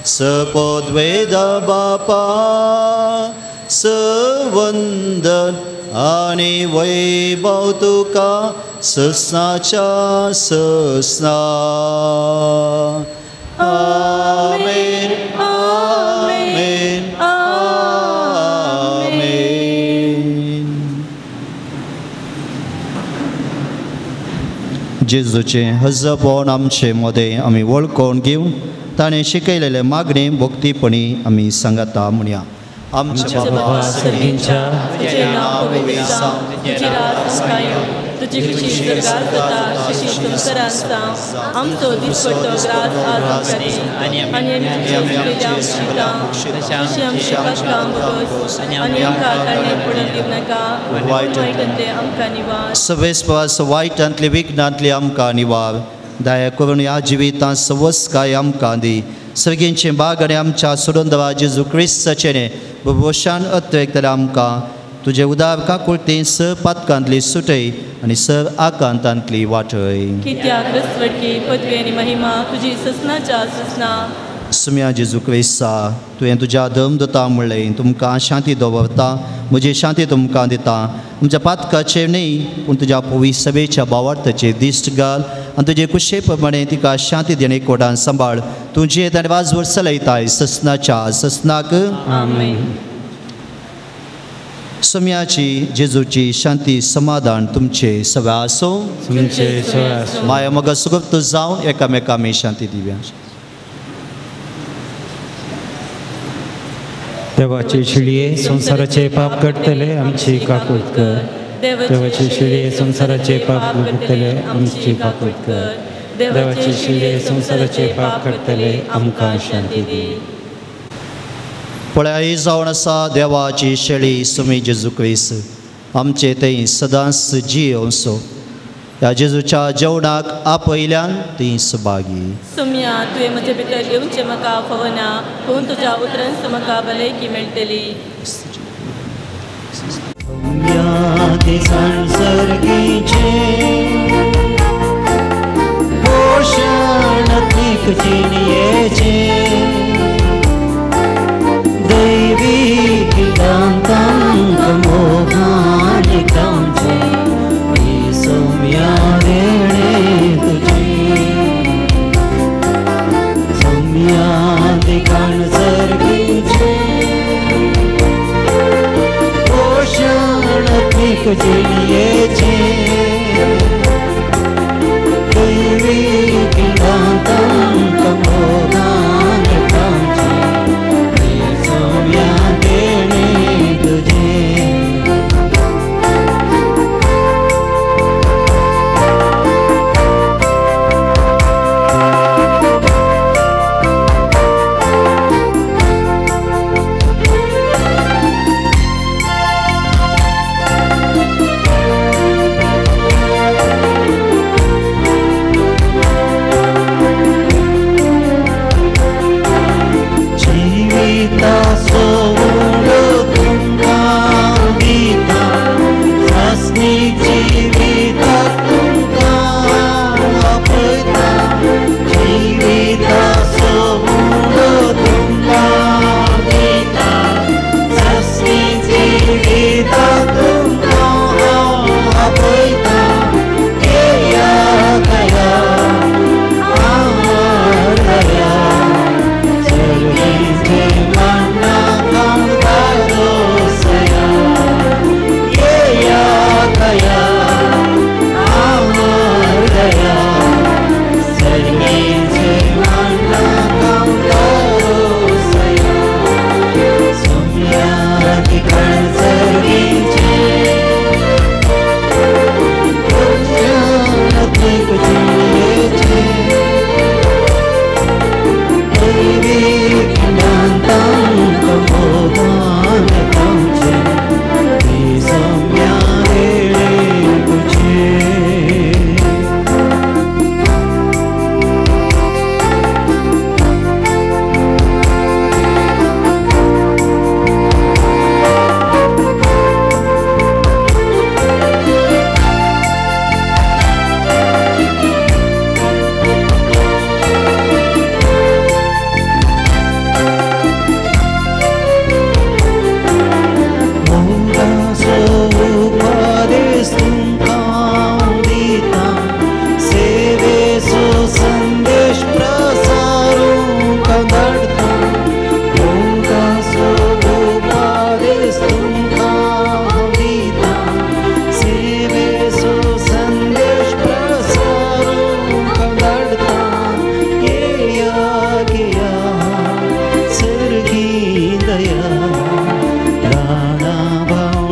सपद्वेद बापा सवंदन आनी वैभव तुका ससनाच्या ससना. आमेन आमेन आमेन. जेजूचें हजपण आमचे मदें आमी वळखून घेवन ताणें शिकयलेले मागणें भक्तीपणी आमी सांगाता म्हणया. आमच्या बाबा सर्गींच्या तुझे नाव पवित्र जावं, तुजी राज आमकां येवं, तुजी खुशी स्वर्गार जाता तशी संवसारांत जावं. आमचो दिसपट्टो ग्रास आज आमकां दी आनी आमची चुकलेली आमची तशी आमची पातकां भोगोस आनी आमकां ताळणेक पडून दिवं नाका, वायटांतलें आमकां निवार. सवेस्पास वायटांतले विघ्नांतले आमकां निवार. दया करून ह्या जिवितांत सवस्काय आमकां दी. सर्गींचे बाग आनी आमच्या सोडून जेजू क्रिस्ताचें भोवशान अत्रेक आमकां तुजे उदार काकुळती स पातकांतली सुटय आनी सर आकांतांतली वाटय. कित्याक रसवडकी पदवी आनी महिमा तुजी ससनाच्या ससना. सुम्या जेजू क्रिस्ता, तुवें तुज्या दम दिता म्हणलें, तुमकां शांती दवरता, म्हजी शांती तुमकां दिता. आमच्या पातकाचेर न्हय पूण तुज्या पवी सभेच्या बावार्थाचेर दिश्ट घाल आनी तुजे कुशे प्रमाणे तिका शांती देणे कोटान सांबाळ. तूं जियेत आनी वाजवर चलयताय ससनाच्या ससनाक. आमेन. सुम्याची जेजूची शांती समाधान तुमचे सगळें आसूं. तुमचे सगळें आसूं. माया मग सुगप्त जावन एकामेका आमी शांती दिवया. देवाचे शिळये संवसाराचे पाप काडटले आमची काकूत कर. देवाचे शिळये संवसाराचे पाप काडटले आमची काकूत कर. देवाचे शिळये संवसाराचे पाप काडटले आमकां शांती दी. पळय जावन आसा देवाची शेळी सुमी जेजू क्रिस्त आमचे थंय सदांच जियोवचो. ह्या जेजूच्या जेवणाक आपयल्यान ती सुभागी. सुम्या तुवें म्हजे भितर येवचें म्हाका फावना, पूण तुज्या उतरांत म्हाका भलायकी मेळटली. तुझे.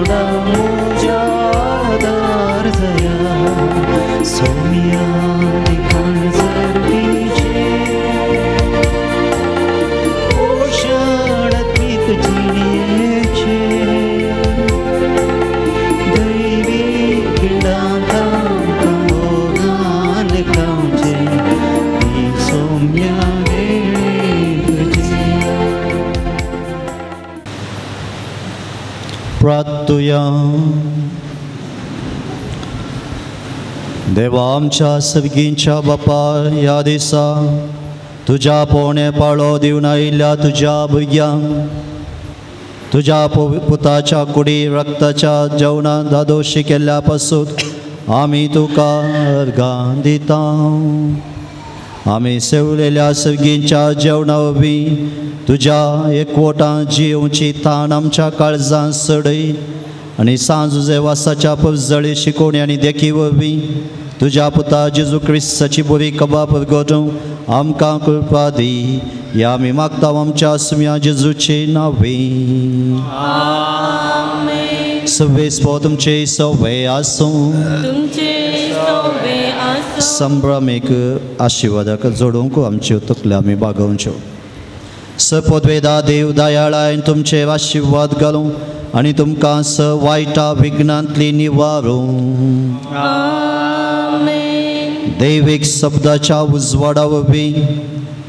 सदां म्हज्या आदार जाया सोम्या काळजाचे पोशण आत्मीक जिणेचें दैवी किडांत आमकां मोगान खावचें ती सोम्या वेळें तुजें. प्रार्थुया. देवा आमच्या सर्गींच्या बापा, ह्या दिसा तुज्या पोवणे पाळो दिवन आयिल्ल्या तुज्या भुरग्यांक तुज्या पुताच्या कुडी रक्ताच्या जेवणान दादोशी केल्ल्या पासून आमी तुका अर्गां दिता. आमी सेवलेल्या सर्गींच्या जेवणा वरवीं तुज्या एकवटान जियोवची ताण आमच्या काळजान सडय आनी सांजुजे वासाच्या परजळी शिकोवणी आनी देखी वरवीं तुज्या पुता जेजू क्रिस्ताची बरी कबा परगटूंक आमकां कृपा दी. ह्या आमी मागता आमच्या सुम्या जेजूचे नांवे. सवेस्पो तुमचे सवे आसूं. संभ्रमीक आशिर्वादाक जोडूंक आमच्यो तकल्यो आमी बागोवच्यो. सपोदवेदा देव दयाळायन तुमचे आशिर्वाद घालूं आनी तुमकां स वायटा विघ्नांतली निवारूं. दैवीक शब्दाच्या उजवाडा वरवीं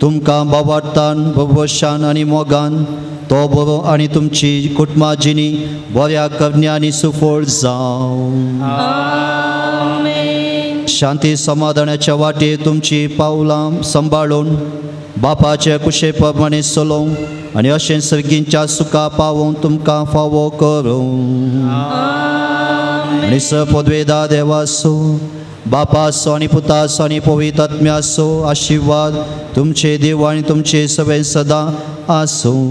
तुमकां बाबाटान भोवशान आनी मोगान तो बरो आनी तुमची कुटुंबा जिणी बऱ्या करण्या आनी सुफळ जावं. शांती समाधानाच्या वाटेर तुमची पावलां सांबाळून बापाचे कुशे प्रमाणे चलोवंक आनी अशें सर्गींच्या सुखा पावोवंक तुमकां फावो करूं. आनी स पदवेदा देवासो बापाचो आनी पुताचो आनी पवित्र आत्म्याचो आशिर्वाद तुमचे देव आनी तुमचे सगळे सदां आसूं.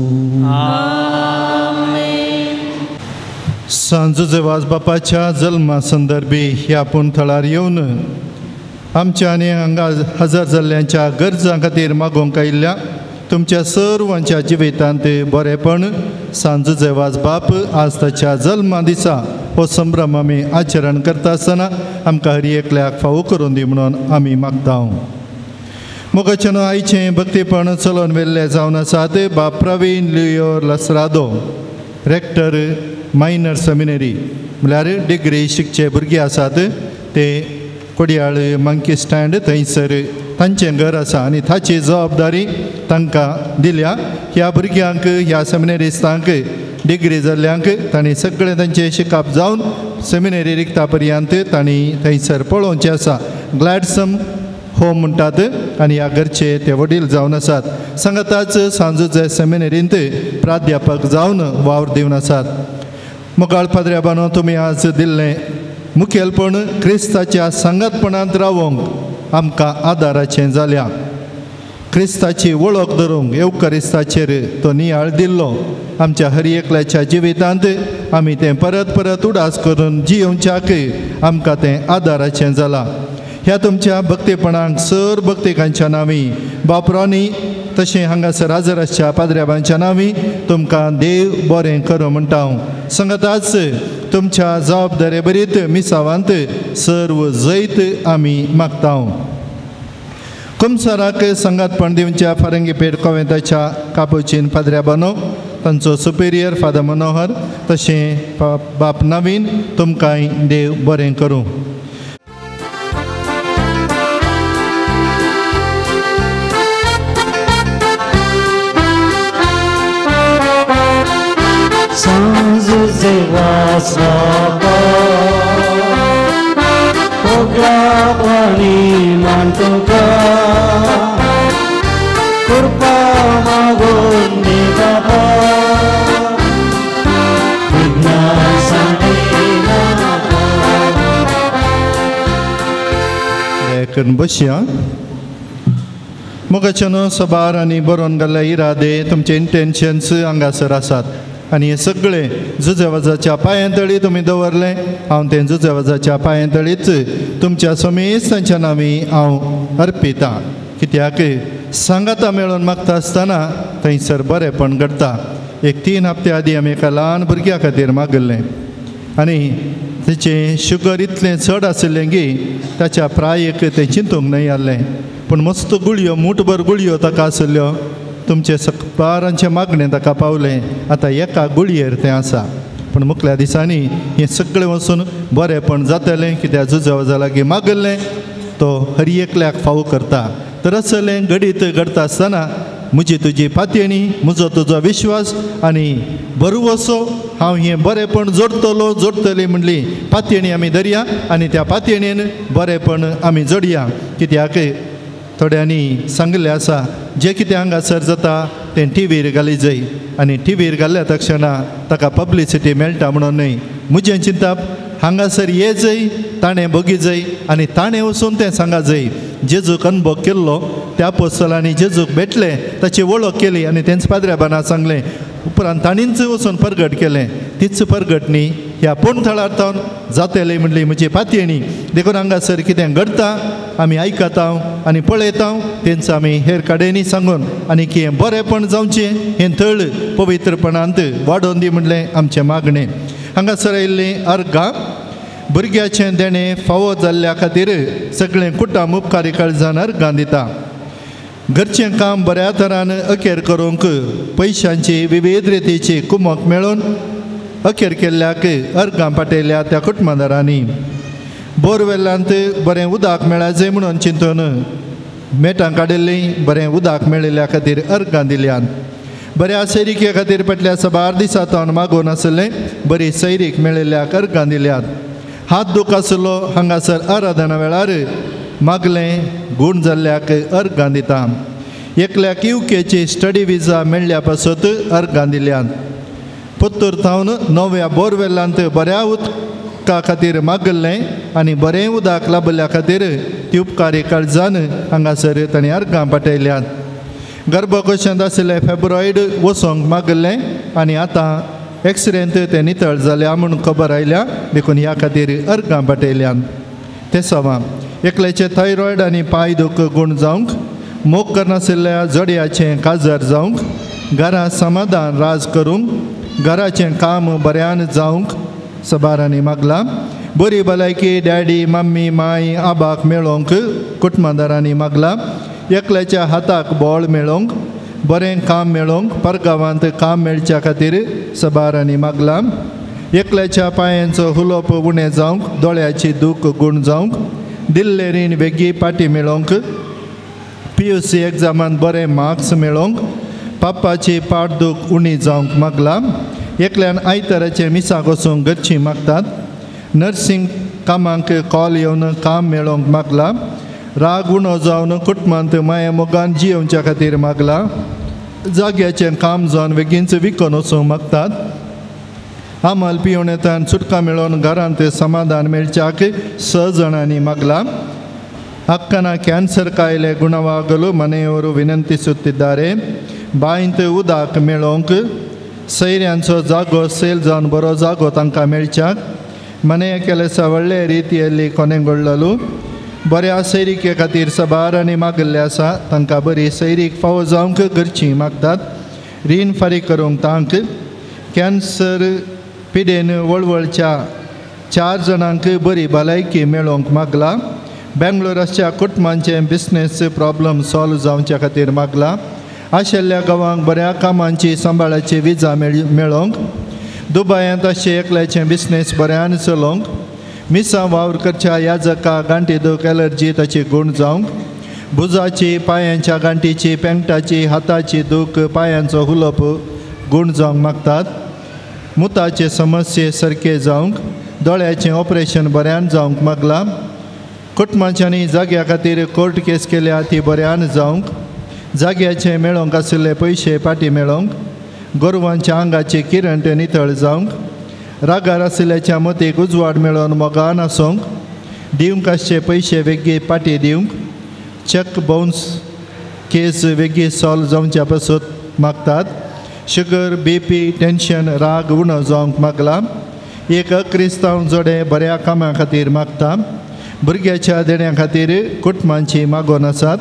सांजुजे वाज बापाच्या जल्मा संदर्भी ह्या आपूण थळार येवन आमच्या आनी हांगा हजर जाल्ल्यांच्या गरजां खातीर मागोवंक आयिल्ल्या तुमच्या सर्वांच्या जिवितांत बरेपण सांजुजे वाज बाप आज ताच्या जल्मा दिसा हो संभ्रम आमी आचरण करता आसतना आमकां हर एकल्याक फावो करून दी म्हणून आमी मागता. मोगाच्यान आयचें भक्तीपण चलोवन व्हेल्लें जावन आसात बाप Praveen Leo Lasrado, rector minor seminary, म्हळ्यार डिग्री शिकचे भुरगे आसात ते कोडयाळ मंकी स्टँड थंयसर तांचें घर आसा आनी ताची जबाबदारी तांकां दिल्या. ह्या भुरग्यांक ह्या सेमिनरिस्तांक डिग्री जाल्ल्यांक तांणी सगळें तांचें शिकप जावन सेमिनरी रिगता पर्यंत तांणी थंयसर पळोवचें आसा. ग्लॅडसम होम म्हणटात आनी ह्या घरचे ते वडील जावन आसात. सांगाताच सांजुजे सेमिनरींत प्राध्यापक जावन वावर दिवन आसात. मोगाळ पाद्र्याबानो, तुमी आज दिल्लें मुखेलपण क्रिस्ताच्या सांगातपणांत रावोंक आमकां आदाराचें जाल्या. क्रिस्ताची वळख धरूंक येवकरिस्ताचेर तो नियाळ दिल्लो आमच्या हर एकल्याच्या जिवितांत आमी तें परत परत उडास करून जियोवच्याक आमकां तें आदाराचें जालां. ह्या तुमच्या भक्तीपणाक सर भक्तिकांच्या नांवी बापरांनी तशें हांगासर हजर आसच्या पाद्र्याबांच्या नांवी तुमकां देव बरें करूं म्हणटा हांव. सांगाताच तुमच्या जबाबदारे बरीत मिसावांत सर्व जैत आमी मागता. कुमसाराक सांगातपण दिवच्या फारंगी पेठ कोवेंताच्या कापुचीन पाद्र्याबानो, तांचो सुपिरियर फादर मनोहर तशें बाप नवीन, तुमकांय देव बरें करूं. सांजुजे वाज बापा मोगलापणी मान तुका कृपा मागून दी बाबा विघ्नां सांडयनाका. करून बसया. मोगाच्यानो सबार आनी बरोवन घाल्ले इरादे तुमचे इंटेन्शन्स हांगासर आसात आनी हे सगळे जुजेवाजाच्या पांयांतळी तुमी दवरलें. हांव तें जुजेवाजाच्या पांयांतळीच तुमच्या समेस्तांच्या नांवी हांव अर्पितां. कित्याक सांगाता मेळोवन मागता आसतना थंयसर बरेंपण घडटा. एक 3 हप्ते आदीं आमी एका ल्हान भुरग्या खातीर मागिल्लें. आनी तेचें शुगर इतलें चड आशिल्लें की ताच्या प्रायेक तें चिंतूंक न्हय आसलें पूण मस्त गुळयो मूठभर गुळयो ताका आशिल्ल्यो. तुमचें सकबारांचें मागणें ताका पावलें. आतां एका गुळयेर तें आसा पूण मुखल्या दिसांनी हें सगळें वचून बरेंपण जातलें कित्याक जुजवाजा लागीं मागलें तो हर एकल्याक फावो करता. तर असलें घडीत घडता आसतना म्हजी तुजी पातयेणी म्हजो तुजो विश्वास आनी भरवसो हांव हें बरेंपण जोडटलो जोडटली म्हणली पातयेणी आमी धरया आनी त्या पातयेणेन बरेंपण आमी जोडया. कित्याक थोड्यांनी सांगिल्लें आसा जें कितें हांगासर जाता तें टिवीर घाली जाय आनी टिवीर घाल्ल्या तक्षणा ताका पब्लिसिटी मेळटा म्हणून न्हय. म्हजें चिंतप हांगासर ये जाय ताणें बगी जाय आनी ताणें वचून तें सांगा जाय. जेजूक अनुभव केल्लो त्या पोस्टलांनी जेजूक भेटलें ताची वळख केली आनी तेंच पाद्र्याबाना सांगलें. उपरांत ताणींच वचून परगट केलें. तीच परगट न्ही ह्या पूण थळार तावन जातलें म्हणली म्हजी पातयेणी. देखून हांगासर कितें घडटा आमी आयकता आनी पळयता तेंच आमी हेर कडेनय सांगून आनी कितें बरेंपण जावचें हें थळ पवित्रपणांत वाडोवन दी म्हणलें आमचें मागणें. हांगासर आयिल्लीं अर्गां भुरग्याचें देणें फावो जाल्ल्या खातीर सगळें कुटुंब उपकारी काळजान अर्गां दिता. घरचें काम बऱ्या तरान अखेर करूंक पयशांची विविध रितीची कुमक मेळून अखेर केल्ल्याक अर्गां पाटयल्या त्या कुटुंबदारांनी. बोरवेलांत बरें उदक मेळाचें म्हणून चिंतून मेटां काडिल्लीं बरें उदक मेळिल्ल्या खातीर अर्गां दिल्यात. बऱ्या सैरिके खातीर फाटल्या साबार दिसां तावन मागून आशिल्लें बरी सैरीक मेळिल्ल्याक अर्गां दिल्यात. हात दूख आशिल्लो हांगासर आराधना वेळार मागलें गूण जाल्ल्याक अर्गां दिता. एकल्याक युकेची स्टडी विजा मेळ्ळ्या पासत अर्गां दिल्यात. पुत्तूर थावन नव्या बोरवेलांत बऱ्या उदका खातीर मागल्लें आनी बरें उदक लाबिल्ल्या खातीर ती उपकारी काळजान हांगासर तांणी अर्गां पाटयल्यात. गर्भकोशांत आशिल्लें फेब्रॉयड वचोंक मागल्लें आनी आतां एक्सरेंत तें नितळ जाल्या म्हूण खबर आयल्या देखून ह्या खातीर अर्गां पाटयल्यात. ते सवा एकल्याचें थायरॉयड आनी पांय दूख गूण जावंक मोग करनाशिल्ल्या जोडयाचें काजार जावंक घरा समाधान राज करूंक घराचें काम बऱ्यान जावंक सबारांनी मागलां. बरी भलायकी डॅडी मम्मी माय आबाक मेळोवंक कुटुंबदारांनी मागलां. एकल्याच्या हाताक बळ मेळोवंक बरें काम मेळोवंक परगांवांत काम मेळच्या खातीर सबारांनी मागलां. एकल्याच्या पांयांचो हुलोप उणें जावंक दोळ्याची दूख गूण जावंक दिल्लें रीण बेगी पाटी मेळोवंक PUC एग्जामान बरें मार्क्स मेळोवंक पापाची पाठदूख उणी जावंक मागलां. एकल्यान आयताराचें मिसाक वचूंक गच्ची मागतात. नर्सिंग कामांक कॉल येवन काम मेळोवंक मागलां. राग उणो जावन कुटुंबांत माया मोगान जियोवच्या खातीर मागलां. जाग्याचें काम जावन बेगीनच विकून वचूंक मागतात. आमल पिवणेंतल्यान सुटका मेळोवन घरांत समाधान मेळच्याक 6 जाणांनी मागलां. ಅಕ್ಕನ ಕ್ಯಾನ್ಸರ್ ಕಾಯಿಲೆ ಗುಣವಾಗಲು ಮನೆಯವರು ವಿನಂತಿಸುತ್ತಿದ್ದಾರೆ. ಬಾಯಿಂत उदक मेळोवंक सैऱ्यांचो जागो सेल जावन बरो जागो तांकां मेळच्याक ಮನೆಯ ಕೆಲಸ ಒಳ್ಳೆಯ ರೀತಿಯಲ್ಲಿ ಕೊನೆಗೊಳ್ಳಲು बऱ्या सैरिके खातीर सबार आनी मागिल्लें आसा. तांकां बरी सैरीक फावो जावंक गरची मागतात. रीण फारीक करूंक तांक कॅन्सर पिडेन वळवळच्या 4 जाणांक बरी भलायकी मेळोवंक मागला. बेंगलोराच्या कुटुंबांचें बिजनेस प्रॉब्लम सॉल्व जावच्या खातीर मागला. आशिल्ल्या गांवांक बऱ्या कामांची सांबाळाची विजा मेळोवंक दुबायांत अशें एकल्याचें बिजनेस बऱ्यान चलोवंक मिसां वावर करच्या याजका गांठी दूख एलर्जी ताची गूण जावंक भुजाची पांयांच्या गांठीची पेंगटाची हाताची दूख पांयांचो हुलोप गूण जावंक मागतात. मुताचे समस्ये सारके जावंक दोळ्याचें ऑपरेशन बऱ्यान जावंक मागलां. कुटुंबांच्यांनी जाग्या खातीर कोर्ट केस केल्या ती बऱ्यान जावंक जाग्याचे मेळोवंक आशिल्ले पयशे फाटीं मेळोवंक गोरवांच्या आंगाची किरण नितळ जावंक रागार आशिल्ल्याच्या मतीक उजवाड मेळोवन मोगान आसूंक दिवंक आसचे पयशे वेगळी पाटी दिवंक चॅक बाउन्स केस वेगळी सॉल्व जावच्या पासून मागतात. शुगर BP tension राग उणो जावंक मागला. एक क्रिस्तांव जोडे बऱ्या कामा खातीर मागता. भुरग्याच्या देण्या खातीर कुटुंबांची मागोवन आसात.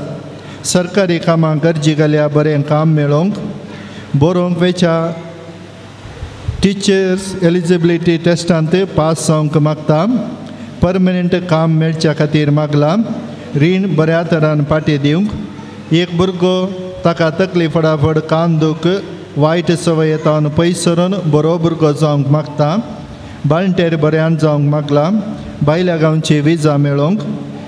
सरकारी कामां गरजी घाल्या बरें काम मेळोवंक बरोवंक वेच्या टिचर्स एलिजिबिलिटी टेस्टांत पास जावंक मागता. परमनंट काम मेळच्या खातीर मागलां. रीण बऱ्या तरान पाटी दिवंक. एक भुरगो ताका तकली फटाफट कान दूख वायट संवय येतावन पयस सरून बरो भुरगो जावंक मागता. बाळंटेर बऱ्यान जावंक मागलां. भायल्या गांवची विजा मेळोवंक.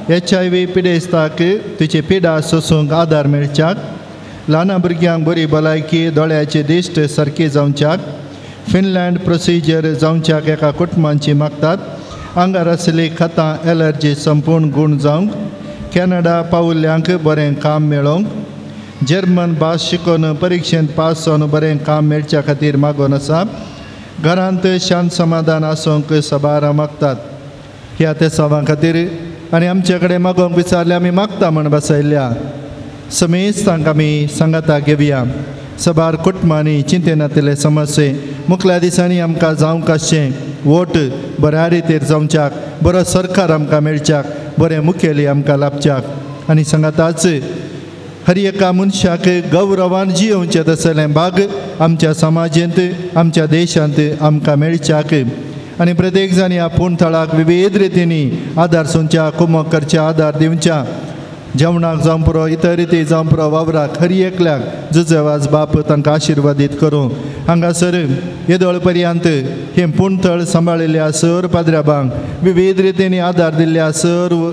HIV पिडेस्ताक तिची पिडा सोसूंक आदार मेळच्याक. ल्हान भुरग्यांक बरी भलायकी दोळ्याची दिश्ट सारकी जावच्याक. फिनलँड प्रोसिजर जावच्याक एका कुटुंबांची मागतात. आंगार आसली खतां एलर्जी संपूर्ण गूण जावंक. कॅनडा पावुल्ल्यांक बरें काम मेळोवंक. जर्मन भास शिकोवन परिक्षेंत पास जावन बरें काम मेळच्या खातीर मागून आसा. घरांत शांत समाधान आसूंक सबारां मागतात. ह्या तेसांवां खातीर आनी आमचे कडेन मागोवंक विचारलें आमी मागता म्हण बसयल्ल्या समेस्तांक आमी सांगाता घेवया. सबार कुटुंबांनी चिंतेनातिल्ले समस्ये मुखल्या दिसांनी आमकां जावंक आसचें वोट बऱ्या रितीर जावच्याक, बरो सरकार आमकां मेळच्याक, बरें मुखेली आमकां लाभच्याक आनी सांगाताच हर एका मनशाक गौरवान जियोवचें तसलें भाग आमच्या समाजेंत आमच्या देशांत आमकां मेळच्याक आनी प्रत्येक जाण ह्या पूण थळाक विविध रितींनी आदार सोंच्या, कुमक करच्या, आदार दिवच्या. जेवणाक जावं पुरो, इतर रिती जावं पुरो, वावराक हर एकल्याक जुजेवाज बाप तांकां आशिर्वादीत करूं. हांगासर येदोळ पर्यंत हें पूण थळ सांबाळिल्ल्या सर पाद्र्याबांक विविध रितींनी आदार दिल्ल्या सर्व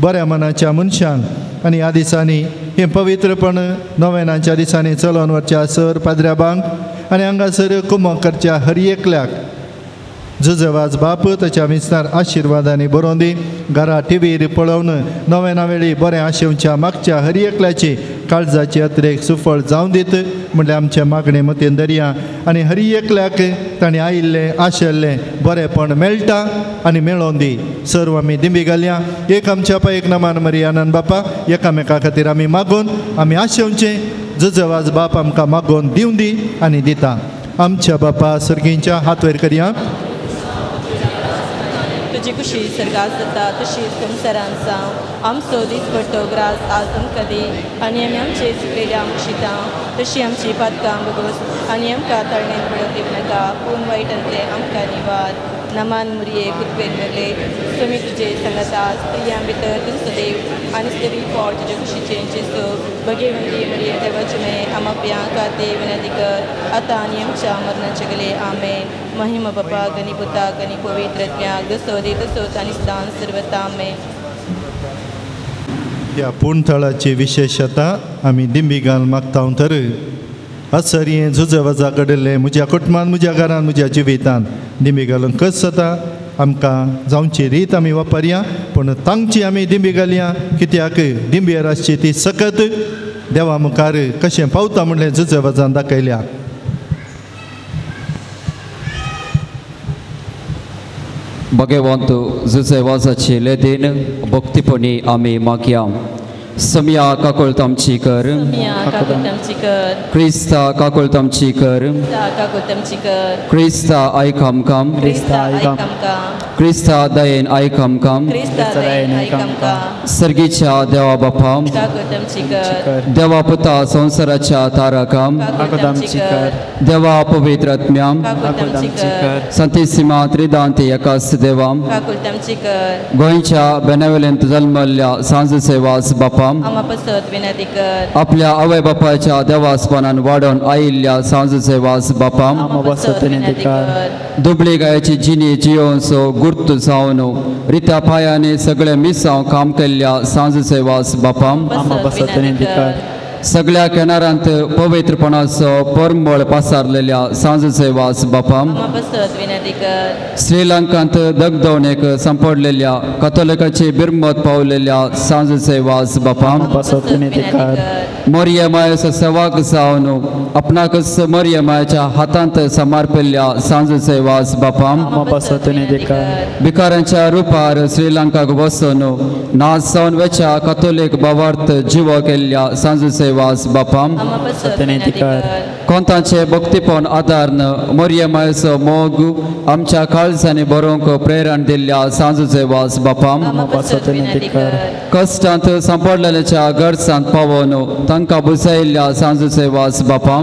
बऱ्या मनाच्या मनशांक आनी ह्या दिसांनी हें पवित्रपण नोवेनाच्या दिसांनी चलोवन वचच्या सर पाद्र्याबांक आनी हांगासर कुमक करच्या हर एकल्याक जुजेवाज बाप ताच्या विस्तार आशिर्वादांनी बरोवन दी. घरा टिवीर पळोवन नव्या वेळी बरें आशेवच्या मागच्या हर एकल्याची काळजाची अतिरेक सुफळ जावं दीत म्हणल्यार आमच्या मागणे मतीन दर्या आनी हर एकल्याक ताणें आयिल्लें आशिल्लें बरेंपण मेळटा आनी मेळोवन दी. सर्व आमी दिंबी घालया. एक आमच्या पा एक नमान मरियानंद बापा एकामेका खातीर आमी मागून आमी आशेवचें जुजेवाज बाप आमकां मागोवन दिवं दी आनी दिता. आमच्या बापा सर्गींच्या हात वयर करया. तुजी कुशी सर्गात जाता तशी संवसारांत जावं. आमचो दिसपट्टो ग्रास आज आमकां दी आनी आमी आमचे चुकलेल्या आमशितां तशी आमची पातकां भोगोस आनी आमकां तळणेंत पडोवंक दिवं नाका पूण वायटांतलें आमकां निवार. नमान मुरये कुतपेन भरले सुमी तुजे सांगाता स्त्रियां भितर तुजो देव आनी स्त्री पोट तुजे कुशीचें जेजू भगेवंती मुरये देवाचे मे आमाप्यां खातीर विनंती कर आतां आनी आमच्या मरणाचे गेले. आमेन. महिमा बापा गणी पुता गणी पवित्र आत्म्याक जसो दी तसोच आनी सदां सर्वता. आमेन. ह्या पूणथळाची विशेशता आमी दिंबी घाल मागता तर असर हें झुजवजा घडिल्लें म्हज्या कुटुंबान, म्हज्या घरान, म्हज्या जिवितान दिंबी घालून कस जाता आमकां जावची रीत आमी वापरया पूण तांची आमी दिंबी घालया कित्याक दिंबेर आसची ती सकत देवा मुखार कशें पावता म्हणलें झुजवजान दाखयल्या. भगवंत जुजेवाजाची लेदीन भक्तीपणी आमी मागया. सम्या काकुळत आमची कर. क्रिस्ता काकुळत आमची कर. क्रिस्ता आयक आमकां. क्रिस्ता दयेन आयक आमकां. सर्गीच्या देवा बापा देवा पुता संवसाराच्या तारका देवा पवित्र आत्म्या संतीसिमा त्रिदांती एकास देवा गोंयच्या बेनावेलेंत जल्मल्ल्या सांजचे वास बापा आपल्या आवय बापाच्या देवासपणान वाडोवन आयिल्ल्या सांजचे वास बापा दुबळी गायची जिणी जियोवचो गुर्त जावन रित्या पांयांनी सगळे मिसांव काम केल्ल्या सांजचे वास बापा सगळ्या किनारांत पवित्रपणाचो परमळ पासारलेल्या सांजचे वास बापा श्रीलंकांत दगदवणेक सांपडलेल्या कथोलिकाची बिरमत पावलेल्या सांजचे वास बापा मोरये मायेचो सेवाक जावन आपणाकच मोरये मायेच्या हातांत समर्पिल्ल्या सांजचे वास बापा भिकारांच्या रुपार श्रीलंकाक वचून नाच जावन वेच्या कथोलीक भावार्थ जिवो केल्ल्या सांजचे वास बापा कोंताचे भक्तीपण आदारन मोरये मायचो मोग आमच्या काळजांनी बरोवंक प्रेरण दिल्ल्या सांजुचे वास बापा कश्टांत सांपडलेल्याच्या गरजांत पावोन तांकां बुजयल्ल्या सांजुचे वास बापा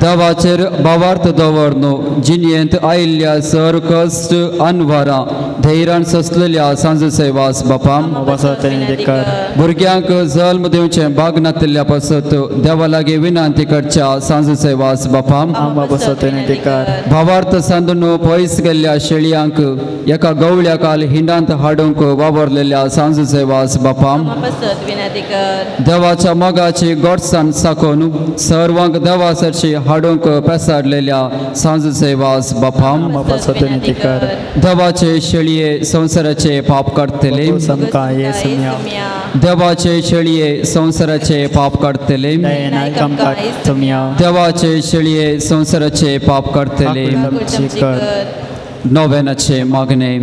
देवाचेर भावार्थ दवरन जिणेंत आयिल्ल्या सर कश्ट अनवरां धैर्यान सोंसलेल्या सांजुचे वास बापा भुरग्यांक जल्म दिवचें भाग नातिल्ल्या पासत देवा लागीं विनंती करच्या सांजुचे वास बापा भावार्थ सांदून पयस गेल्ल्या शेळयांक एका गवळ्या काल हिंडांत हाडूंक वावरलेल्या सांजुचे वास बापा देवाच्या मोगाची गोडसाण साकोन सर्वांक देवा सरशी हाडूंक पेसाडलेल्या सांजुचे वास बापा देवाचे शेळये संवसाराचे पाप काडटले देवाचे शेळये संवसाराचे पाप काडटले देवाचे शेळये संवसाराचे पाप काडटले. नोवेनाचे मागणे.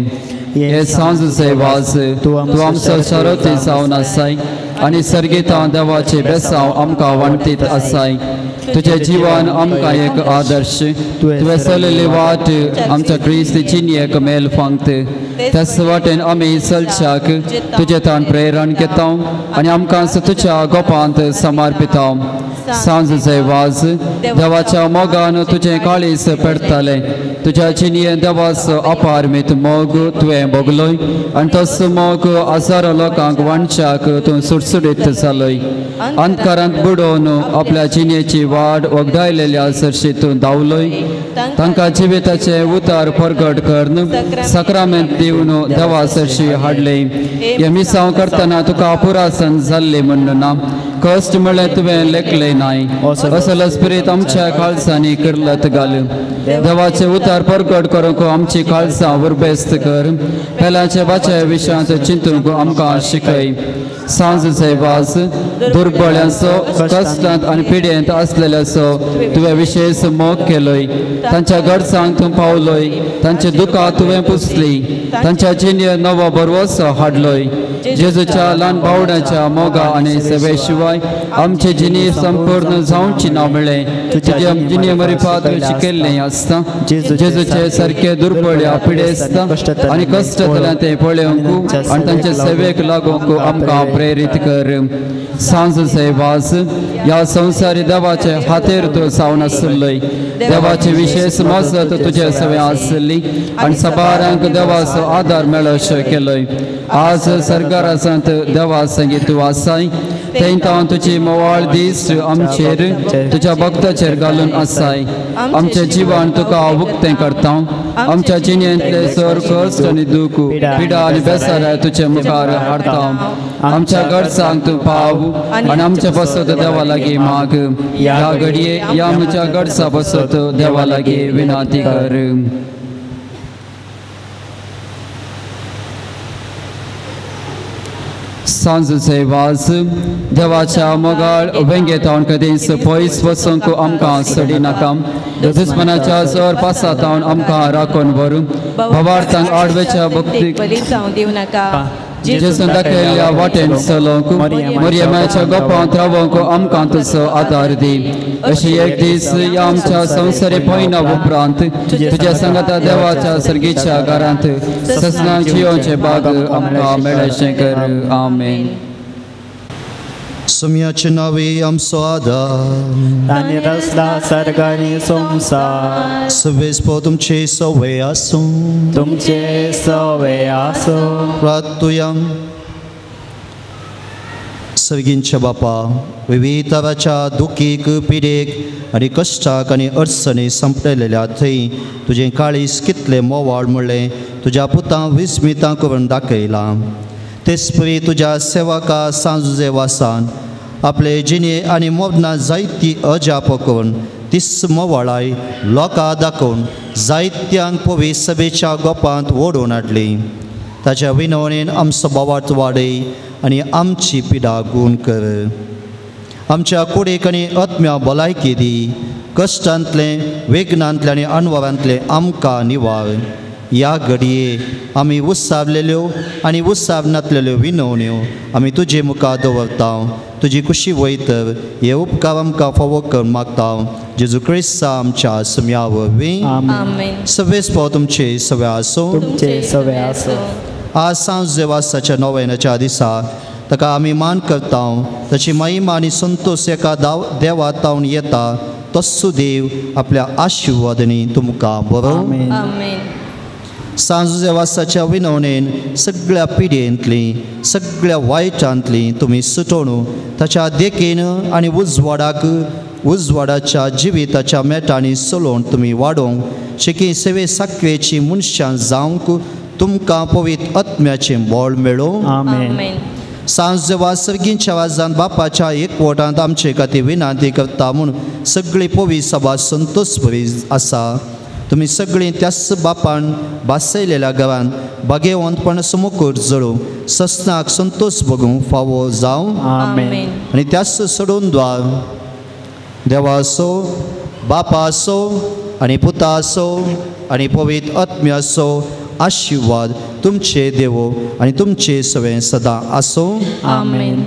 हे सांजुचे वास तूं आमचो शरती जावन आसाय आनी सर्गीता देवाचे बेसांव आमकां वांटीत आसाय. तुजें जीवन आमकां एक आदर्श, तुवें चलयल्ली वाट आमच्या क्रिस्त जिणेक मेल फांगत त्याच वाटेन आमी चलच्याक तुजें ताण प्रेरण घेता आनी आमकां तुज्या गोपांत समर्पिता. सांजुचे वाज देवाच्या मोगान तुजें काळीज पेटतालें. तुज्या जिणें देवाचो अपारमीत मोग तुवें भोगलोय आनी तोच मोग हजारो लोकांक वांटच्याक तूं सुटसुटीत जालोय. अंधकारांत बुडोवन आपल्या जिणेची वाट वगडायलेल्या सरशी तूं धांवलोय. तांकां जिविताचें उतार परगट करून सक्रामेंत दिवन देवा सरशी हाडले. हें मिसांव करतना तुका पुरासन जाल्लें म्हण ना कश्ट म्हळ्ळें तुवें लेखलें नाय. असलो स्पिरीत आमच्या काळजांनी किर्लत घाल. देवाचें उतार परगट करूंक आमची काळजां उरबेस्त कर. पेल्याचे वाचे विशयांत चिंतूंक आमकां शिकय. सांजुचे वास दुर्बळ्यांचो कश्टांत आनी पिड्येंत आसलेल्याचो तुवें विशेश मोग केलोय. तांच्या गरजांक तूं पावलोय. तांचे दुकां तुवें पुसली. तांच्या जिणेंत नवो भरवसो हाडलोय. जेजूच्या ल्हान बावड्याच्या मोगा आनी सेवे शिवाय आमचे जिणे संपूर्ण जावची ना मेळ्ळें. तुजे जिणे मरिपात शिकयल्लें आसता. जेजूचे सारके दुर्बळ्या पिडेस्त आनी कश्टांतल्यान ते पळोवंक आनी तांचे सेवेक लागूंक आमकां प्रेरीत कर. सांजुचे वास ह्या संवसारी देवाचे हातेर तूं जावन आसलोय. देवाची विशेश मजत तुजे सवे आसली आनी सबारांक देवाचो आदार मेळोशो केलोय. आज सरकारांत देवा संगीत तूं आसाय थंय तावन तुजी मोवाळ दीस आमचेर तुज्या भक्ताचेर घालून आसाय. आमचें जिवन तुका उक्तें करता. आमच्या जिणेंतले सर कश्ट आनी दूख पिडा आनी बेसाराय तुजे मुखार हाडता. आमच्या गरजांक तूं पाव आनी आमचे पासत देवा लागीं माग. ह्या घडये ह्या आमच्या गरजा पासत देवा लागीं विनंती कर. सांजुचे वास देवाच्या मोगाळ वेंगेतावन कदीच पयस वचूंक आमकां सोडिनाका. दुस्मनाच्या जोर पासातावन आमकां राखून व्हरूं. भावार्थांक आडवेच्या भक्तीक बली जावं दिवं नाका. जेजून दाखयल्ल्या वाटेन चलोवंक मोरये मायच्या गोपांत रावोंक आमकां तुजो आदार दी. अशी एक दीस ह्या आमच्या संवसारी पयना उपरांत तुज्या सांगाता देवाच्या सर्गीच्या घरांत ससना जियोचे बाग आमकां मेळशें कर. आमेन. सुम्याचे नावे आमचो आदार तांणी रचला सर्ग आनी संवसार. सवेस्पो तुमचे सवे आसूं. तुमचे सवे आसूं. प्रार्थुया. सर्गींच्या बापा, विविध तराच्या दुखीक पिडेक आनी कश्टाक आनी अडचणी संपलेल्या थंय तुजें काळीज कितलें मोवाळ म्हणलें तुज्या पुतां विस्मितां करून दाखयलां. तेच परी तुज्या सेवका सांजुजे वासान आपले जिणे आनी मोदना जायती अजाप करून तीस मोवाळाय लोकां दाखोवन जायत्यांक पवी सभेच्या गोपांत ओडून हाडली. ताच्या विनवणेन आमचो बोवाट वाडय आनी आमची पिडा गूण कर. आमच्या कुडीक आनी आत्म्या भलायकी दी. कश्टांतलें वेगनांतलें आनी अणवरांतलें आमकां निवार. ह्या घडये आमी उत्सावलेल्यो आनी उत्साव नातलेल्यो विनवण्यो आमी तुजे मुखार दवरता. तुजी कुशी वयतर हे उपकार आमकां फावो करून मागता जेजू क्रिस्ता आमच्या सुम्या वरवीं. सवेस पाव तुमचे सगळे आसूं. तुमचे सगळे आसूं. आज सांज देवासाच्या नोवेनाच्या दिसा ताका आमी मान करता. ताची महिमा आनी संतोष एका देवा तावन येता तस्सू देव आपल्या आशिर्वादांनी तुमकां बरो. सांज देवासाच्या विनवणेन सगळ्या पिढयेंतली सगळ्या वायटांतली तुमी सुटोवणू ताच्या देखीन आनी उजवाडाक उजवाडाच्या जिविताच्या मेटांनी चलोवन तुमी वाडोवंक शेकी सेवे साकवेची मनशां जावंक तुमकां पवित्र आत्म्याचें बळ मेळूं. सांज देवा सर्गींच्या वाजान बापाच्या एकवटांत आमचे खातीर विनंती करता म्हूण सगळी पवी सभा संतोष बरी आसा. तुमी सगळीं त्याच बापान भासयलेल्या घरान भागेवंतपण मुकूट जळूं सस्नाक संतोष भोगूंक फावो जावं. आनी त्याच सोडून द्वार देवा असो बापा असो आनी पुता असो आनी पवित्र आत्म्या असो आशिर्वाद तुमचे देवो आनी तुमचे सगळें सदां आसूं. आमेन.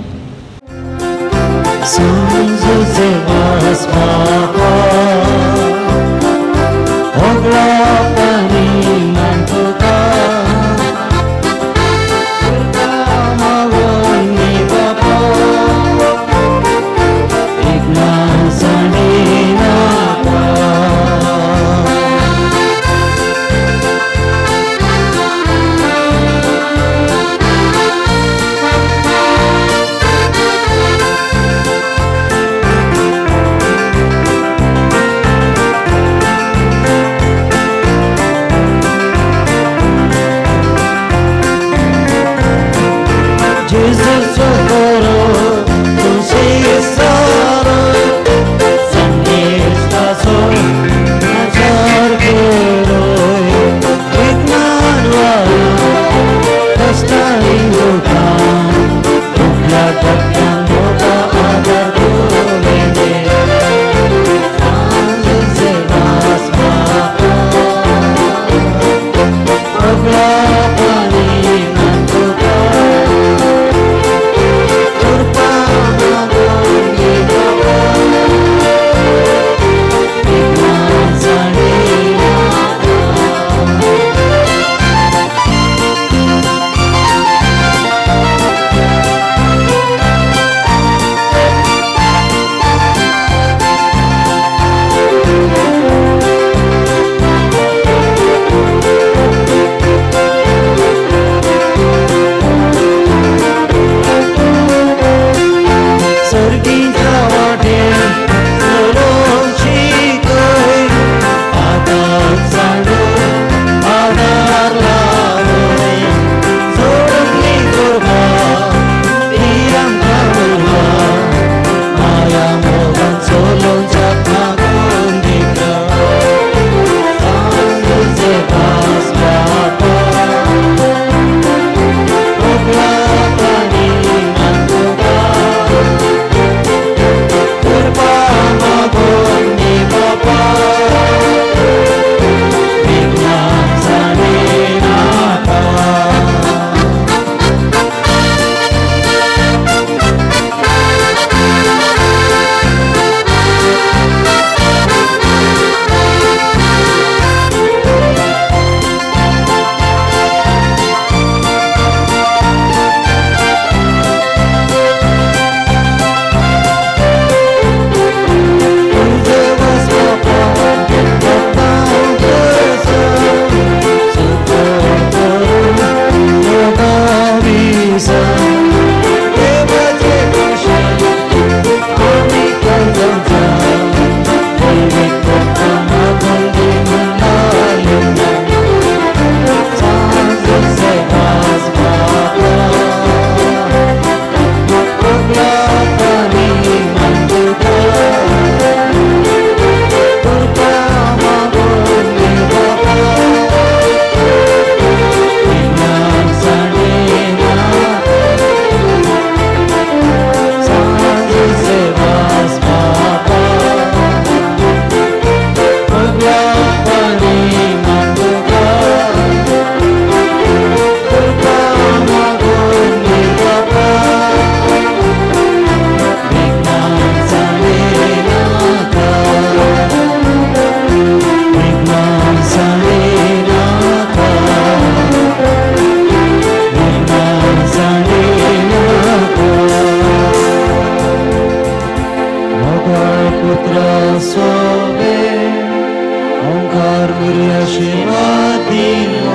मारमुरी आशीर्वाद दी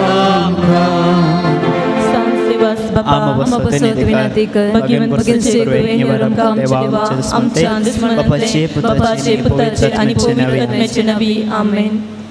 आमकां. आमच्या दुश्मनांतले बापाचे पुताचे आनी पवित्र आत्म्याचे नांवी आमेन.